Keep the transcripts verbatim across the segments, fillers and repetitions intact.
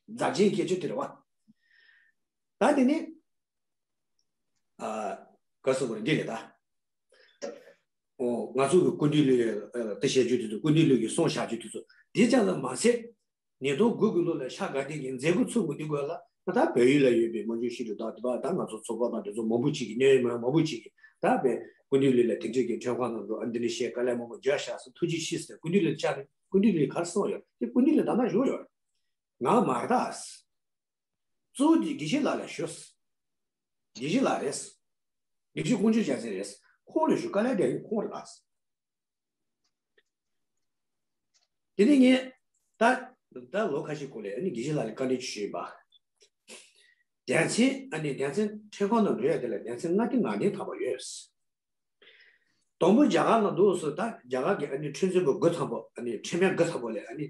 རྫ་ཆེན་སྐད་ཆ་དེ་རེད་བ། ད་དེ་ནི། ཨ། ག་སོ་བར་འདི་རེད་ད། ཨོ། ང་ཚོ་གི་སྐུ་མདུན་ལུགས་ད་བཤད་རྒྱུ་དེ་ཚོ། སྐུ་མདུན་ལུགས་ཀྱི་གསུང་བཤད་རྒྱུ་དེ་ཚོ་དེ་ཙམ་ལ་མ་ཟད། ཉིས་སྟོང་དགུ་གི་ལོ་ལ་ཤ་དགའ་ལྡན་གྱི་མཛད་སྒོ་ཚུགས་མི་དེ་སྐོར་ལ་ད་བལ་ཡུལ་ལ་ཡོད་པའི་མ་འཇུ་ཤི་རུ་དང་དེ་བ་ད་ང་ཚོ་ཚོགས་པ་དང་དེ་ཚོ་མང་པོ་ཅིག་གིས་གནད་ཡོད་མང་པོ་ཅིག་གིས་ད་བལ་སྐུ་མདུན་ལུགས་ལ་དེ་འདྲས་ཀྱི་མཁྲེགས་ཁང་ནང་དུ་ཨ་འདི་འདྲས་བཤད་དཀའ་ལས་མང་པོ་བརྒྱབ་ཤག་ཟེར། ཐུགས་རྗེ་ཆེ་ཟེར། སྐུ་མདུན་ལུགས་ལ་བཅར་ནས་སྐུ་མདུན་ལུགས་ལ་ག་རེ་གསུངས་ཡོད་དེ་སྐུ་མདུན་ལུགས་ལ་ད་ལྟ་བཞུགས་ཡོད། ང་མ་རེད་ད། གཙོ་བོ་དེ་དགེ་བཤེས་ལགས་ལ་ཞུ། དགེ་བཤེས་ལགས་རེད། དགེ་བཤེས་དཀོན་མཆོག་རྒྱལ་མཚན་རེད། ཁོང་ལ་ཞུ། དཀའ་ལས་དེ་ཁོང་རེད་ད། དེ་ནས་ངས་ད་ད་ལོ་ཁ་ཤས་གོང་ལ་ཨ་ནི་དགེ་བཤེས་ལགས་ལ་བཀའ་འདྲི་ཞུས་པ། སྡེ་ཚན་ཨ་ནི་སྡེ་ཚན་མཁྲེགས་ཁང་ནང་འགྲོ་ཡ་དེ་ལ་སྡེ་ཚན་ལྔ་སྟེང་ལྔ་སྟེང་ཐམ་པ་ཡོད། དང་པོ་རྒྱ་གར་ནང་འདུག་སེ་ད་རྒྱ་གར་གྱི་ཨ་ནི་ཁྲིམས་རྩོད་པ་དགུ་ཐམ་པ་ཨ་ནི་ཁྲིམས་དཔོན་དགུ་ཐམ་པ་ལ་ཨ་ནི་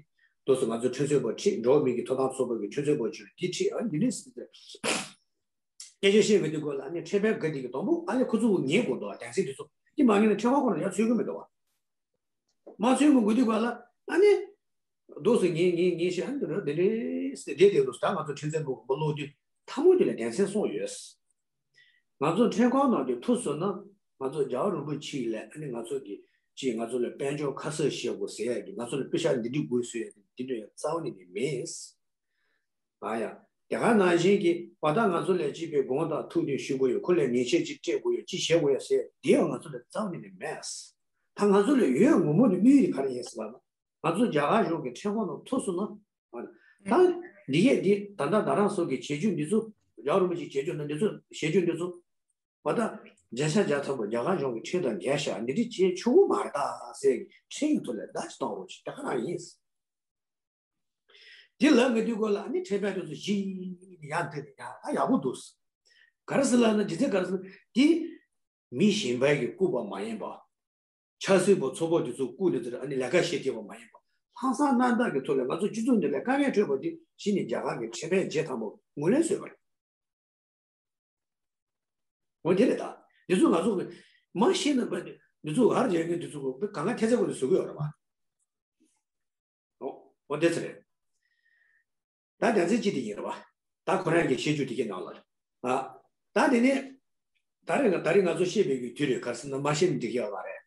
འདུག་སེ་ང་ཚོ་ཁྲིམས་རྩོད་པ་ཁྲིད། འགྲོ་བ་མི་གི་ཐོབ་ཐང་ཚོགས་པ་གི་ཁྲིམས་རྩོད་པ་ཅིག་དེ་ཁྲིད། ཨ་ནི་འདི་ནས་སྐད་ཆ་བཤད་མཁན་དེ་སྐོར་ལ་ཨ་ནི་ཁྲིམས་དཔོན་དགུ་དེ་གི་དང་པོ་ཨ་ནི་ཁོ་ཚོ་ཉན་དགོས་འདུག་སྡེ་ཚན་དེ་ཚོ་དེ་མ་ཉན་ན་ཁྲིམས་ཁང་ཁོ་ན་ཡར་ཚུད་ཀྱི་མི་འདུག་བ། མ་ཚུད་མི་དགོས་དུས་ག་ལ་ཨ་ནི་འདུག་སེ་ངས་ངས་ངས་བཤད་ཨ་ནི་འདི་འདྲ་འདི་འདྲ་སེ་བསྡད་བསྡད་འདུག་སེ། ད་ང་ཚོ་ཁྲིམས་རྩོད་པ་མ་ལོག་དུས་མཐའ་མོ་དེ་ལ་སྡེ་ཚན་གསུམ་ཡོད། ང་ཚོ་ཁྲིམས་ཁང་ནང་དུ་ཐུག་སོང་ན་ང་ཚོ་རྒྱལ་བ་རིན་པོ་ཆེ་ལ་ཨ་ནི་ང་ཚོ་གི་ཅིག་ང་ཚོ་ལ་དཔལ་འབྱོར་ཁ་གསབ་བྱེད་དགོས་ཟེར་ཡ་གི་ང་ཚོ་ལ་པེ་ཤག་འདི་འདྲ་དགོས་ཟེར་ཡ་གི་འདི་འདྲ་ཡ་རྩ་བ་ནས་ནས་མེད། ཨ་ཡ། དེ་ག་ནང་བཞིན་གྱི་བ་ད་ང་ཚོ་ལ་ཅིག་པའི་དགོངས་དག་ཐུགས་དོན་ཞུ་དགོས་ཡོད། ཁོ་ལ་ཉེས་ཆད་ཅིག་སྤྲད་དགོས་ཡོད། ཅིག་བྱེད་དགོས་ཡོད་ཟེར་དེ་ཡང་ང་ཚོ་ལ་རྩ་བ་ནས་ནས་མེད། ད་ང་ཚོ་ལ་ཡོད་ངོ་མ་ནས་དམིགས་ཡུལ་ག་རེ་ཡིན་ཟེར་བ་ན། ང་ཚོ་རྒྱ་གར་གཞུང་གི་ཁྲིམས་ཁང་ནང་ཐུག་སོང་ན། ད་འདི་གས་འདི་ད་ལྟ་ད་རང་སོགས་ཀྱི་བྱེད་སྤྱོད་འདི་ཚོ་རྒྱལ་བ་རིན་པོ་ཆེའི་བྱེད་སྤྱོད་ན་འདི་ཚོ་བྱེད་སྤྱོད་འདི་ཚོ་བ་ད་བརྒྱ་ཆ་བརྒྱ་ཐམ་པ་རྒྱ་གར་གཞུང་གི་ཁྲིམས་དང་འགལ་ཤག་འདི་འདྲ་བྱེད་ཆོག་གི་མ་རེད་ད་ཟེར་ཁྲིམས་ཀྱི་ཐོག་ལ་བརྡ་ཅིག་གཏོང་རོགས་བྱེད། དེ་ག་རང་ཡིན། འདི་ལབ་མི་དུས་སྐོར་ལ་ཨ་ནི་ཁྲིམས་དཔོན་དེ་ཚོ་ཞི་ཡང་འདི་ནི་ཡང་ད་ཡག་པོ་འདུག་ག་རེ་ཟེར་ལབ་ན་རྗེས་ཚེ་ག་རེ་ཟེར་ན་འདི་མི་གཞན་པ་གིས་བཀུག་པ་མ་ཡིན་པ། ཆབ་སྲིད་པ་ཚོགས་པ་དེ་ཚོ་བཀུག་ནས་ཚུར་ཨ་ནི་ལས་ཀ་བྱེད་བསྡད་པ་མ་ཡིན་པ། ལྷག་བསམ་རྣམ་དག་གི་ཐོག་ལ་ང་ཚོ་སྤྱི་ཚོགས་འདི་ལ་དཀའ་ངལ་འཕྲད་པ་དེ་གཞི་ནས་རྒྱ་གར་གྱི་ཁྲིམས་དཔོན་བརྒྱད་ཐམ་པ་ངོས་ལེན་བཟོས་པ་རེད། འོ་དེ་རེད་ད། འདི་ཚོ་ང་ཚོ་གི་མ་ཤེས་ན་པ་འདི་ཚོ་ཧར་རྒྱག་མཁན་འདི་ཚོ་གི་གང་ག་ཐེ་ཚེ་གོ་དེ་བཟོ་གི་ཡོད་རེད་པ། འོ་འོ་དེ་ཚོ་རེད། ད་དོན་ཚན་གཅིག་དེ་ཡིན་རེད་པ། ད་ཁོ་རང་གི་བཤད་རྒྱུ་དེ་གའི་ནང་ལ་རེད། ཨ། ད་དེ་ནས་ད་རེས་ང་ད་རེས་ང་ཚོ་བཤད་པའི་གི་དུས་རེད། ག་རེ་ཟེར་ན་མ་བཤད་ན་འགྲིག་གི་ཡོད་མ་རེད།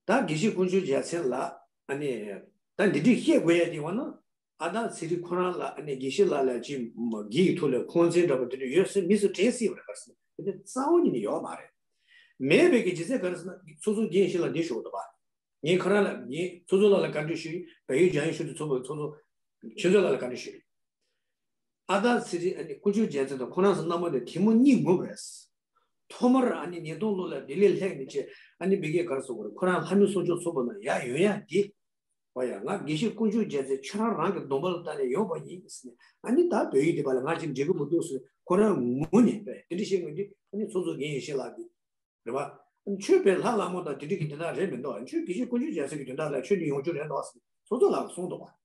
ད་དགེ་བཤེས་དཀོན་མཆོག་རྒྱལ་མཚན་ལགས་ཨ་ནི་ད་འདི་འདྲས་བཤད་དགོས་ཡ་དེ་བ་ན། ཨ་ད་ཚེ་རིང་ཁོ་རང་ལ་ཨ་ནི་དགེ་བཤེས་ལགས་ལ་ཅིག་མ་དགེ་ཡི་ཐོག་ལ་ཁོང་ཚན་འདྲ་པོ་དེ་འདྲ་ཡོད་ཟེར་མི་ཚོ་དྲན་སྲིད་པ་རེད། ག་རེ་ཟེར་ན་དེ་འདྲ་རྩ་བ་ཉིད་ནས་ཡོད་མ་རེད། མེད་པའི་གི་རྗེས་ཚད་ག་རེ་ཟེར་ན་ཚོགས་གཙོ་རྒན་ཡེ་ཤེས་ལགས་འདི་ཞུ་འདུག་པ། ངས་ཁོ་རང་ལ་ངས་ཚོགས་གཙོ་ལགས་ལ་བཀའ་འདྲི་ཞུས། བལ་ཡུལ་རྒྱ་ཡིག་ཤེས་ལྡན་ཚོགས་པའི་ཚོགས་གཙོ་ཆོས་མཛད་ལགས་ལ་བཀའ་འདྲི་ཞུས། ཨ་ད་ཚེ་རིང་ཨ་ནི་དཀོན་མཆོག་རྒྱལ་མཚན་དང་ཁོ་རང་ཚོ་རྣམ་པ་ནས་དེ་མོ་གཉིད་ངོམ་རེད། ཐོག་མར་ཨ་ནི་ཉིས་སྟོང་ལོ་ལ་ལྡི་ལི་སླེབས་ནས་ཅེ་ཨ་ནི་མི་སྒེར་ག་རེ་ཟེར་དགོས་རེད། ཁོ་རང་ལྷ་མི་གསུང་ཆོས་ཚོགས་པ་ནང་ཡར་ཡོང་ཡ་དེ། ཨོ་ཡ། ང་དགེ་བཤེས་དཀོན་མཆོག་རྒྱལ་མཚན་ཁྱོད་རང་རང་གི་སྡོམ་པ་ལ་བལྟས་ནས་ཡོང་བ་ཡིན་ཟེར་ནས། ཨ་ནི་ད་བལ་ཡུལ་འདི་པ་ལ་ང་ཅིག་འགྲིག་གི་མི་འདུག་ཟེར་ཁོ་རང་ངུ་ནས་དེ་འདྲ་བཤད་ངུ་དུས་ཨ་ནི་ཚོགས་གཙོ་རྒན་ཡེ་ཤེས་ལགས་ཀྱིས། རེད་པ། ཁྱོད་དཔེ་ལྷ་ལྷ་མོ་དང་དེ་འདྲ་གི་དོན་དག་རེད་མི་འདུག་ཁྱོད་དགེ་བཤེས་དཀོན་མཆོག་རྒྱལ་མཚན་གྱི་དོན་དག་ལ་ཁྱོད་ནི་ཡོང་རྒྱུ་རེད་འདུག་ཟེར་ཚོགས་གཙོ་ལགས་གསུངས་འདུག་པ།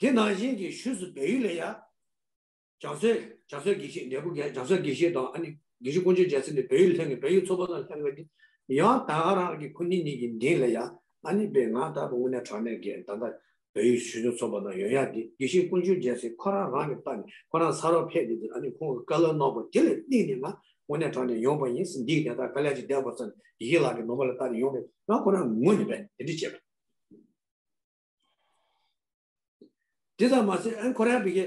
དེ་ནང་བཞིན་གྱི་ཤུལ་སུ་བལ་ཡུལ་ལ་ཡ། བྱང་སེ་བྱང་སེ་དགེ་བཤེས་འབྲས་བུ་རྒྱལ་བྱང་སེ་དགེ་བཤེས་དང་ཨ་ནི་དགེ་བཤེས་དཀོན་མཆོག་རྒྱལ་མཚན་དེ་བལ་ཡུལ་ལྷན་གྱི་བལ་ཡུལ་ཚོགས་པ་དང་ལྷན་གྱི་ཡང་ད་ག་རང་གི་ཁོ་གཉིས་གཉིས་ཀྱི་མདུན་ལ་ཡ་ཨ་ནི་པས་ང་ལྟ་བུ་དངོས་གནས་དྲང་གནས་ཀྱི་ད་ལྟ་བལ་ཡུལ་གཞོན་ནུ་ཚོགས་པ་དང་ཡོང་ཡ་འདི་དགེ་བཤེས་དཀོན་མཆོག་རྒྱལ་མཚན་ཁོ་རང་རང་གི་ལྟ་ནས་ཁོ་རང་ས་རོགས་ཕེབས་ཏེ་ཨ་ནི་ཁོང་གི་བཀའ་སློབ་གནང་བ་དེ་ལ་གཏིང་ནས་ང་དངོས་གནས་དྲང་གནས་ཡོང་བ་ཡིན་ཟེར། འདིའི་དེ་ལྟར་དཀའ་ལས་ཅིག་བསྡད་དགོས་ཙང་ཡི་གེ་ལག་གི་ནོར་བུ་ལ་ལྟ་ནས་ཡོང་བས་ང་ཁོ་རང་ངུ་ནས་པས་དེ་འདྲ་བྱས་པ། དེ་ཙམ་མ་ཟད་ཨ་ནི་ཁོ་རང་བི་གེ་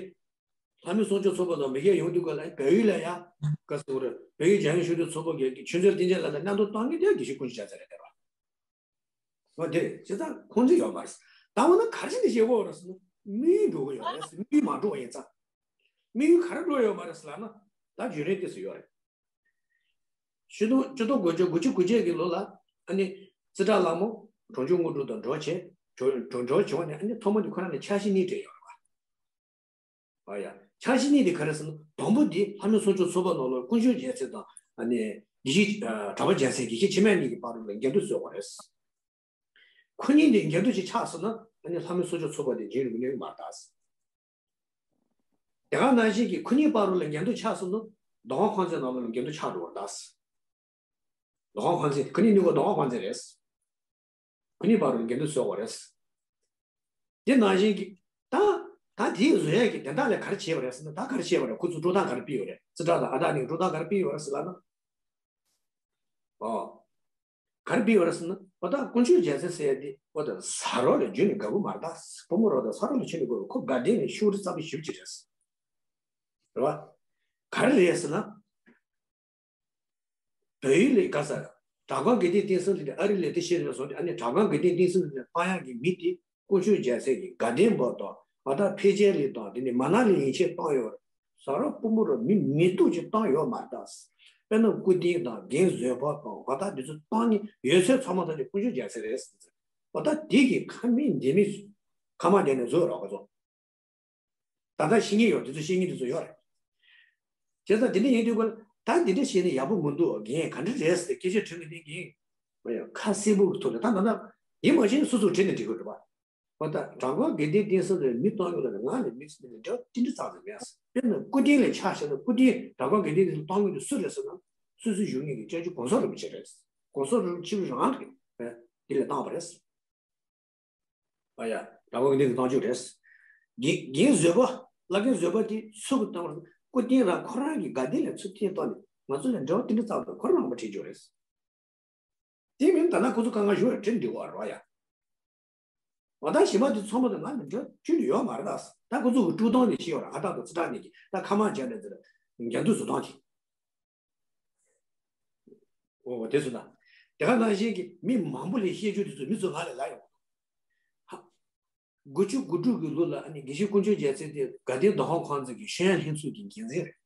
ལྷ་མི་གསུང་ཆོས་ཚོགས་པ་དང་མི་སྒེར་ཡོང་དུས་ག་ལ་བལ་ཡུལ་ལ་ཡ་ག་ཟེར་བ་རེད། བལ་ཡུལ་རྒྱ་ཡིག་ཤེས་ལྡན་ཚོགས་པ་གི་ཆོས་མཛད་བསྟན་འཛིན་ལགས་ལ་གནང་དོ་བཏང་གི་དེ་དགེ་བཤེས་དཀོན་མཆོག་རྒྱལ་མཚན་རེད་དེ་ར། འོ་དེ་རེད། བྱས་ཙང་ཁོང་ཚོས་ཡོད་མ་རེད། ད་འོ་ན་ག་རེ་བྱས་ནས་བྱེད་དགོས་རེད་ཟེར་ན་དམིགས་ཡུལ་འགྲོ་གི་ཡོད་རེད། དམིགས་ཡུལ་མ་འགྲོ་བ་ཡིན་ཙང་། དམིགས་ཡུལ་ག་རེ་འགྲོ་ཡོད་མ་རེད་ཟེར་ལབ་ན་ད་བརྒྱུད་རིམ་དེ་ཚོ་ཡོད་རེད། ཆིག་སྟོང་ཆིག་སྟོང་དགུ་བརྒྱ་དགུ་བཅུ་གོ་བརྒྱད་ཀྱི་ལོ་ལ་ཨ་ནི་རྩིས་ཁྲ་ལྷ་མོ་གྲོང་ཆོག་དངོས་གྲུབ་དང་འགྲོགས་བྱས་གྲོ་གྲོ་འགྲོགས་བྱུང་ནས་ཨ་ནི་ཐོག་མ་དེ་ཁོ་རང་ནས་འཆར་གཞི་གཉིས་སྤྲད་ཡོད་རེད་པ། ཨ་ཡ། འཆར་གཞི་གཉིས་དེ་ག་རེ་ཟེར་ན་དང་པོ་དེ་ལྷ་མོའི་གསུང་ཆོས་ཚོགས་པ་ནང་ལོགས་དཀོན་མཆོག་རྒྱལ་མཚན་དང་ཨ་ནི་དགེ་བཤེས་གྲགས་པ་རྒྱལ་མཚན་དགེ་བཤེས་འཆི་མེད་གཉིས་ཀྱི་བར་དུ་ལ་འགལ་འདུ་བཟོ་དགོས་རེད། ཁོ་གཉིས་དེ་འགལ་འདུ་ཅིག་ཆགས་སོང་ན་ཨ་ནི་ལྷ་མོའི་གསུང་ཆོས་ཚོགས་པ་དེ་རྒྱུན་རིང་པོ་གནས་ཀྱི་མ་རེད་ད། དེ་ག་ནང་བཞིན་གྱི་ཁོ་གཉིས་བར་དུ་ལ་འགལ་འདུ་ཆགས་སོང་ན་མདོ་ཁམས་ཁང་ཚན་ནང་ལོགས་ལ་འགལ་འདུ་ཆགས་འགྲོ་བ་རེད་ད། མདོ་ཁམས་ཁང་ཚན་ཁོ་གཉིས་གཉིས་ཀ་མདོ་ཁམས་ཁང་ཚན་རེད། ཁོ་གཉིས་བར་དུ་འགལ་འདུ་བཟོ་དགོས་རེད། དེ་ནང་བཞིན་གྱི་ ད་ད་དེའི་བཟོ་ཡས་ཀྱི་དོན་དག་ལ་ག་རེ་བྱས་པ་རེད་ཟེར་ན། ད་ག་རེ་བྱས་པ་རེད། ཁོ་ཚོ་སྤྲོ་སྟངས་ག་རེ་སྤེལ་ཡོད་རེད། རྩིས་ཁྲ་དང་ཨ་སྟག་གཉིས་ཀྱིས་སྤྲོ་སྟངས་ག་རེ་སྤེལ་ཡོད་རེད་ཟེར་ལབ་ན། ཨོ། ག་རེ་སྤེལ་ཡོད་རེད་ཟེར་ན། འོ་ད་དཀོན་མཆོག་རྒྱལ་མཚན་ཟེར་ཡ་དེ་འོ་ད་ཟ་རོགས་ལ་འཇུས་ནས་དགའ་པོ་མ་རེད་ད། བུ་མོ་རོགས་དང་ཟ་རོགས་ལ་ཁྱོན་ནས་དགོས་རེད། ཁོ་དགའ་ལྡན་ནས་ཤུགས་རེ་རྩ་བ་ཞེ་པོ་ཅིག་རེད། རེད་བ། ག་རེ་རེད་ཟེར་ན། བལ་ཡུལ་ལ་ག་ས་རེད། དྲ་ཁང་དགེ་ལྡན་བསྟན་འཛིན་ལགས་ཨ་རི་ལ་དེ་བཤད་ནས་སོང་སྟེ། ཨ་ནི་དྲ་ཁང་དགེ་ལྡན་བསྟན་འཛིན་ལགས་ལ་བཏང་ཡག་གི་མི་དེ་དཀོན་མཆོག་རྒྱལ་མཚན་གྱི་དགའ་ལྡན་པ་དང་། འོ་ད་ཕལ་ཆེར་ལི་དང་དེ་ནས་མ་ན་ལི་ཡན་ཆད་བཏང་ཡོད་རེད། ཟ་རོགས་བུ་མོ་རོགས་མི་མི་སྡུག་ཅིག་བཏང་ཡོད་མ་རེད་ད། དཔེར་ན་སྐུ་རྟེན་དང་རྒན་བཟོད་པ་དང་འོ་ད་འདི་ཚོ་བཏང་མཁན་ཡོད་ཚད་ཚང་མ་ད་ནི་དཀོན་མཆོག་རྒྱལ་མཚན་རེད་ཟེར། འོ་ད་དེ་གི་ཁ་མིག་འདི་མིག་ཁ་མ་བསྡད་ནས་བཟོས་རོགས་ག་ཚོ། ད་ལྟ་ཤེས་ཀྱི་ཡོད། དེ་ཚོ་ཤེས་ཀྱི་དེ་ཚོ་ཡོད་རེད། བྱས་ཙང་དེ་འདྲ་ཡིན་དུས་ཀ་ད་འདི་འདྲ་བཤད་ན་ཡག་པོ་མི་འདུག་རྒན་ག་འདྲ་རེད་ཟེར་སྐད་ཆ་དྲི་མཁན་དེ་རྒན་ཁ་གསལ་པོ་གི་ཐོག་ནས་ད་ད་ད་ཡིན་མ་ཤེས་ན་སོ་སོ་དྲིས་ནས་འགྲིག་གི་རེད་པ། འོ་ད་དྲ་ཁང་དགེ་ལྡན་བསྟན་འཛིན་ལགས་མི་གཏོང་ཡོད་ལ་ང་ལ་མི་ཚེ་འདི་ལ་འབྲེལ་བ་ཏིལ་འབྲུ་ཙམ་ཙམ་མེད། དཔེར་ན་སྐུ་རྟེན་ལ་ཆ་བཞག་ན་སྐུ་རྟེན་དྲ་ཁང་དགེ་ལྡན་འདི་ལ་གཏོང་མཁན་དེ་སུ་རེད་ཟེར་ན། སོ་སོའི་གཞུང་གཉེར་གྱི་སྐྱབས་རྗེ་གོང་ས་རིན་པོ་ཆེ་རེད། གོང་ས་རིན་པོ་ཆེ་རང་གིས་འདི་ལ་བཏང་བ་རེད། ཨ་ཡ། དྲ་ཁང་གི་འདི་གི་བཏང་བཅུག་རེད། རྒན་རྒན་བཟོད་པ། བླ་རྒན་བཟོད་པ་དེ་སུ་གིས་བཏང་བ་རེད། སྐུ་རྟེན་རང་ཁོ་རང་གི་དགའ་ལྡན་ལ་ཚུར་འཐེན་བཏང་ནས་ང་ཚོ་ལ་འབྲེལ་བ་ཏིལ་འབྲུ་ཙམ་དང་ཁོ་རང་རང་མ་བྲིས་བཅུག་རེད། དེ་མིན་ད་ལྟ་ཁོ་ཚོ་དཀའ་ངལ་ཞུ་བར་བྲིས་འདི་བར་རོ་ཡ། འོ་ད་གཞན་པ་དེ་ཚང་མ་དང་ང་ལ་འབྲེལ་བ་ཁྱོན་ནས་ཡོད་མ་རེད་ད། ད་ཁོ་ཚོ་གི་དཀྲུག་སྟངས་དེ་ཤེས་ཡོད་ར། ཨ་སྟག་དང་རྩིས་ཁྲ་གཉིས་ཀྱིས་ད་ཁ་མ་བྱས་ནས་ཟེར་རྒྱ་མདུད་བཟོ་སྟངས་ཀྱིས། འོ་དེ་ཚོ་ན། དེ་ག་ནང་བཞིན་གྱི་མི་མང་པོ་ལས་བཤད་རྒྱུ་དེ་ཚོ་མི་ཚོ་ང་ལས་ལ་ཡོང་། ཧ། དགུ་བཅུ་གོ་དྲུག་གི་ལོ་ལ་ཨ་ནི་དགེ་བཤེས་དཀོན་མཆོག་རྒྱལ་མཚན་དེ་དགའ་ལྡན་རྡོ་ཁང་ཁང་ཚན་གྱི་ཤེས་ཡོན་ལྷན་ཚོགས་ཀྱི་འགན་འཛིན་རེད།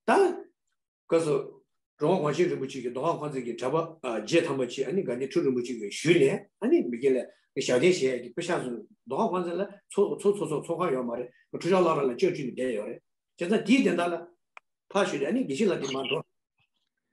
ད། སྐབས་སུ། རོང་བ་གོང་ཆེན་རིན་པོ་ཆེ་གིས་རྡོ་ཁང་ཁང་ཚན་གྱི་གྲྭ་པ་ཨ་བརྒྱད་ཐམ་པ་ཅིག་ཨ་ནི་དགའ་ལྡན་ཁྲི་རིན་པོ་ཆེ་གིས་ཞུས་ནས་ཨ་ནི་མི་སྒེར་ལ་ཞབས་བརྟན་བྱེད་ཡས་ཀྱི་པེ་ཤག་བཟོས། རྡོ་ཁང་ཁང་ཚན་ལ་ཚོགས་ཚོགས་ཚོགས་ཚོགས་ཚོགས་ཁང་ཡོད་མ་རེད། ཁྲུ་ཤག་བླ་ར་ལ་ཅོག་ཅིག་ནས་བསྡད་ཡོད་རེད། བྱས་ཙང་དེའི་དོན་དག་ལ་ཕར་ཞུས་ཏེ་ཨ་ནི་དགེ་བཤེས་ལགས་དེ་མར་འགྲོ།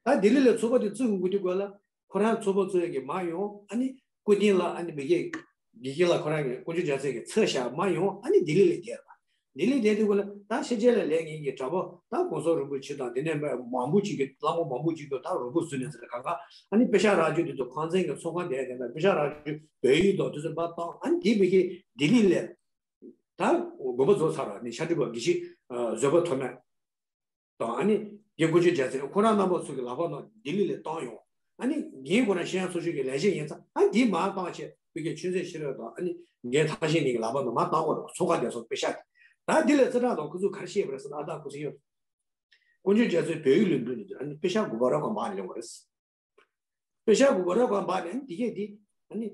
ད་ལྡི་ལི་ལ་ཚོགས་པ་དེ་བཙུགས་དགོས་དུས་སྐབས་ལ་ཁོ་རང་ཚོགས་པ་ཚོས་ཀྱི་མ་ཡོང་ཨ་ནི་སྐུ་རྟེན་ལ་ཨ་ནི་མི་སྒེར་དགེ་བཤེས་ལགས་ཁོ་རང་གི་དཀོན་མཆོག་རྒྱལ་མཚན་གྱི་ཚབ་བཞག་མ་ཡོང་ཨ་ནི་ལྡི་ལི་ལ་བསྡད་པ། ལྡི་ལི་བསྡད་དུས་སྐབས་ལ་ད་ཕྱི་རྒྱལ་ལ་ལས་ངན་གྱི་གྲྭ་པ་ད་གོང་ས་རིན་པོ་ཆེ་དང་དེ་ནས་མ་མང་པོ་ཅིག་གི་བླ་མ་མང་པོ་ཅིག་གིས་ད་རོགས་པ་བཟོས་ནས་ཟེར་གང་ག་ཨ་ནི་པེ་ཤག་རག་རྒྱུ་དེ་ཚོ་ཁང་ཚན་གྱི་ཚོགས་ཁང་དེ་དེ་ན་པེ་ཤག་རག་རྒྱུ་བལ་ཡུལ་དང་དེ་ཚོ་མར་བཏང་ཨ་ནི་དེ་མི་སྒེར་ལྡི་ལི་ལ་ད་དགོན་པ་རྫོགས་ཚར་བ་ནི་ཤར་སྒྲིབ་པ་དགེ་བཤེས་བཟོད་པ་ཐོགས་མེད། དང་ཨ་ནི་རྒན་དཀོན་མཆོག་རྒྱལ་མཚན་ཁོ་རང་རྣམ་པ་ཚོ་གི་ལག་པ་ནང་ལྡི་ལི་ལ་བཏང་ཡོང་། ཨ་ནི་རྒན་ཁོ་རང་ཤེས་ཡོན་ཚོགས་ཆུང་གི་ལས་བྱེད་ཡིན་ཙང་ཨ་འདི་མར་བཏང་བྱས་བོད་ཀྱི་ཆོས་མཛད་ཤེས་རབ་དང་ཨ་ནི་རྒན་ཐང་ཤེས་གཉིས་ཀྱི་ལག་པ་ནང་མར་བཏང་བ་རེད། ཚོགས་ཁང་དེ་ཚོ་པེ་ཤག་དེ། ད་འདི་ལ་རྩིས་ཁྲ་དང་ཁོ་ཚོས་ག་རེ་བཤད་པ་རེད་ཟེར་ན་ཨ་ད་ཁོ་ཚོ་ཡོད། དཀོན་མཆོག་རྒྱལ་མཚན་བལ་ཡུལ་ལ་འགྲོ་ནས་ཨ་ནི་པེ་ཤག་དགུ་པ་ར་ཁོ་མར་ལེན་པ་རེད། པེ་ཤག་དགུ་པ་ར་ཁོ་འབག་ནས་འདི་གས་འདི་ཨ་ནི་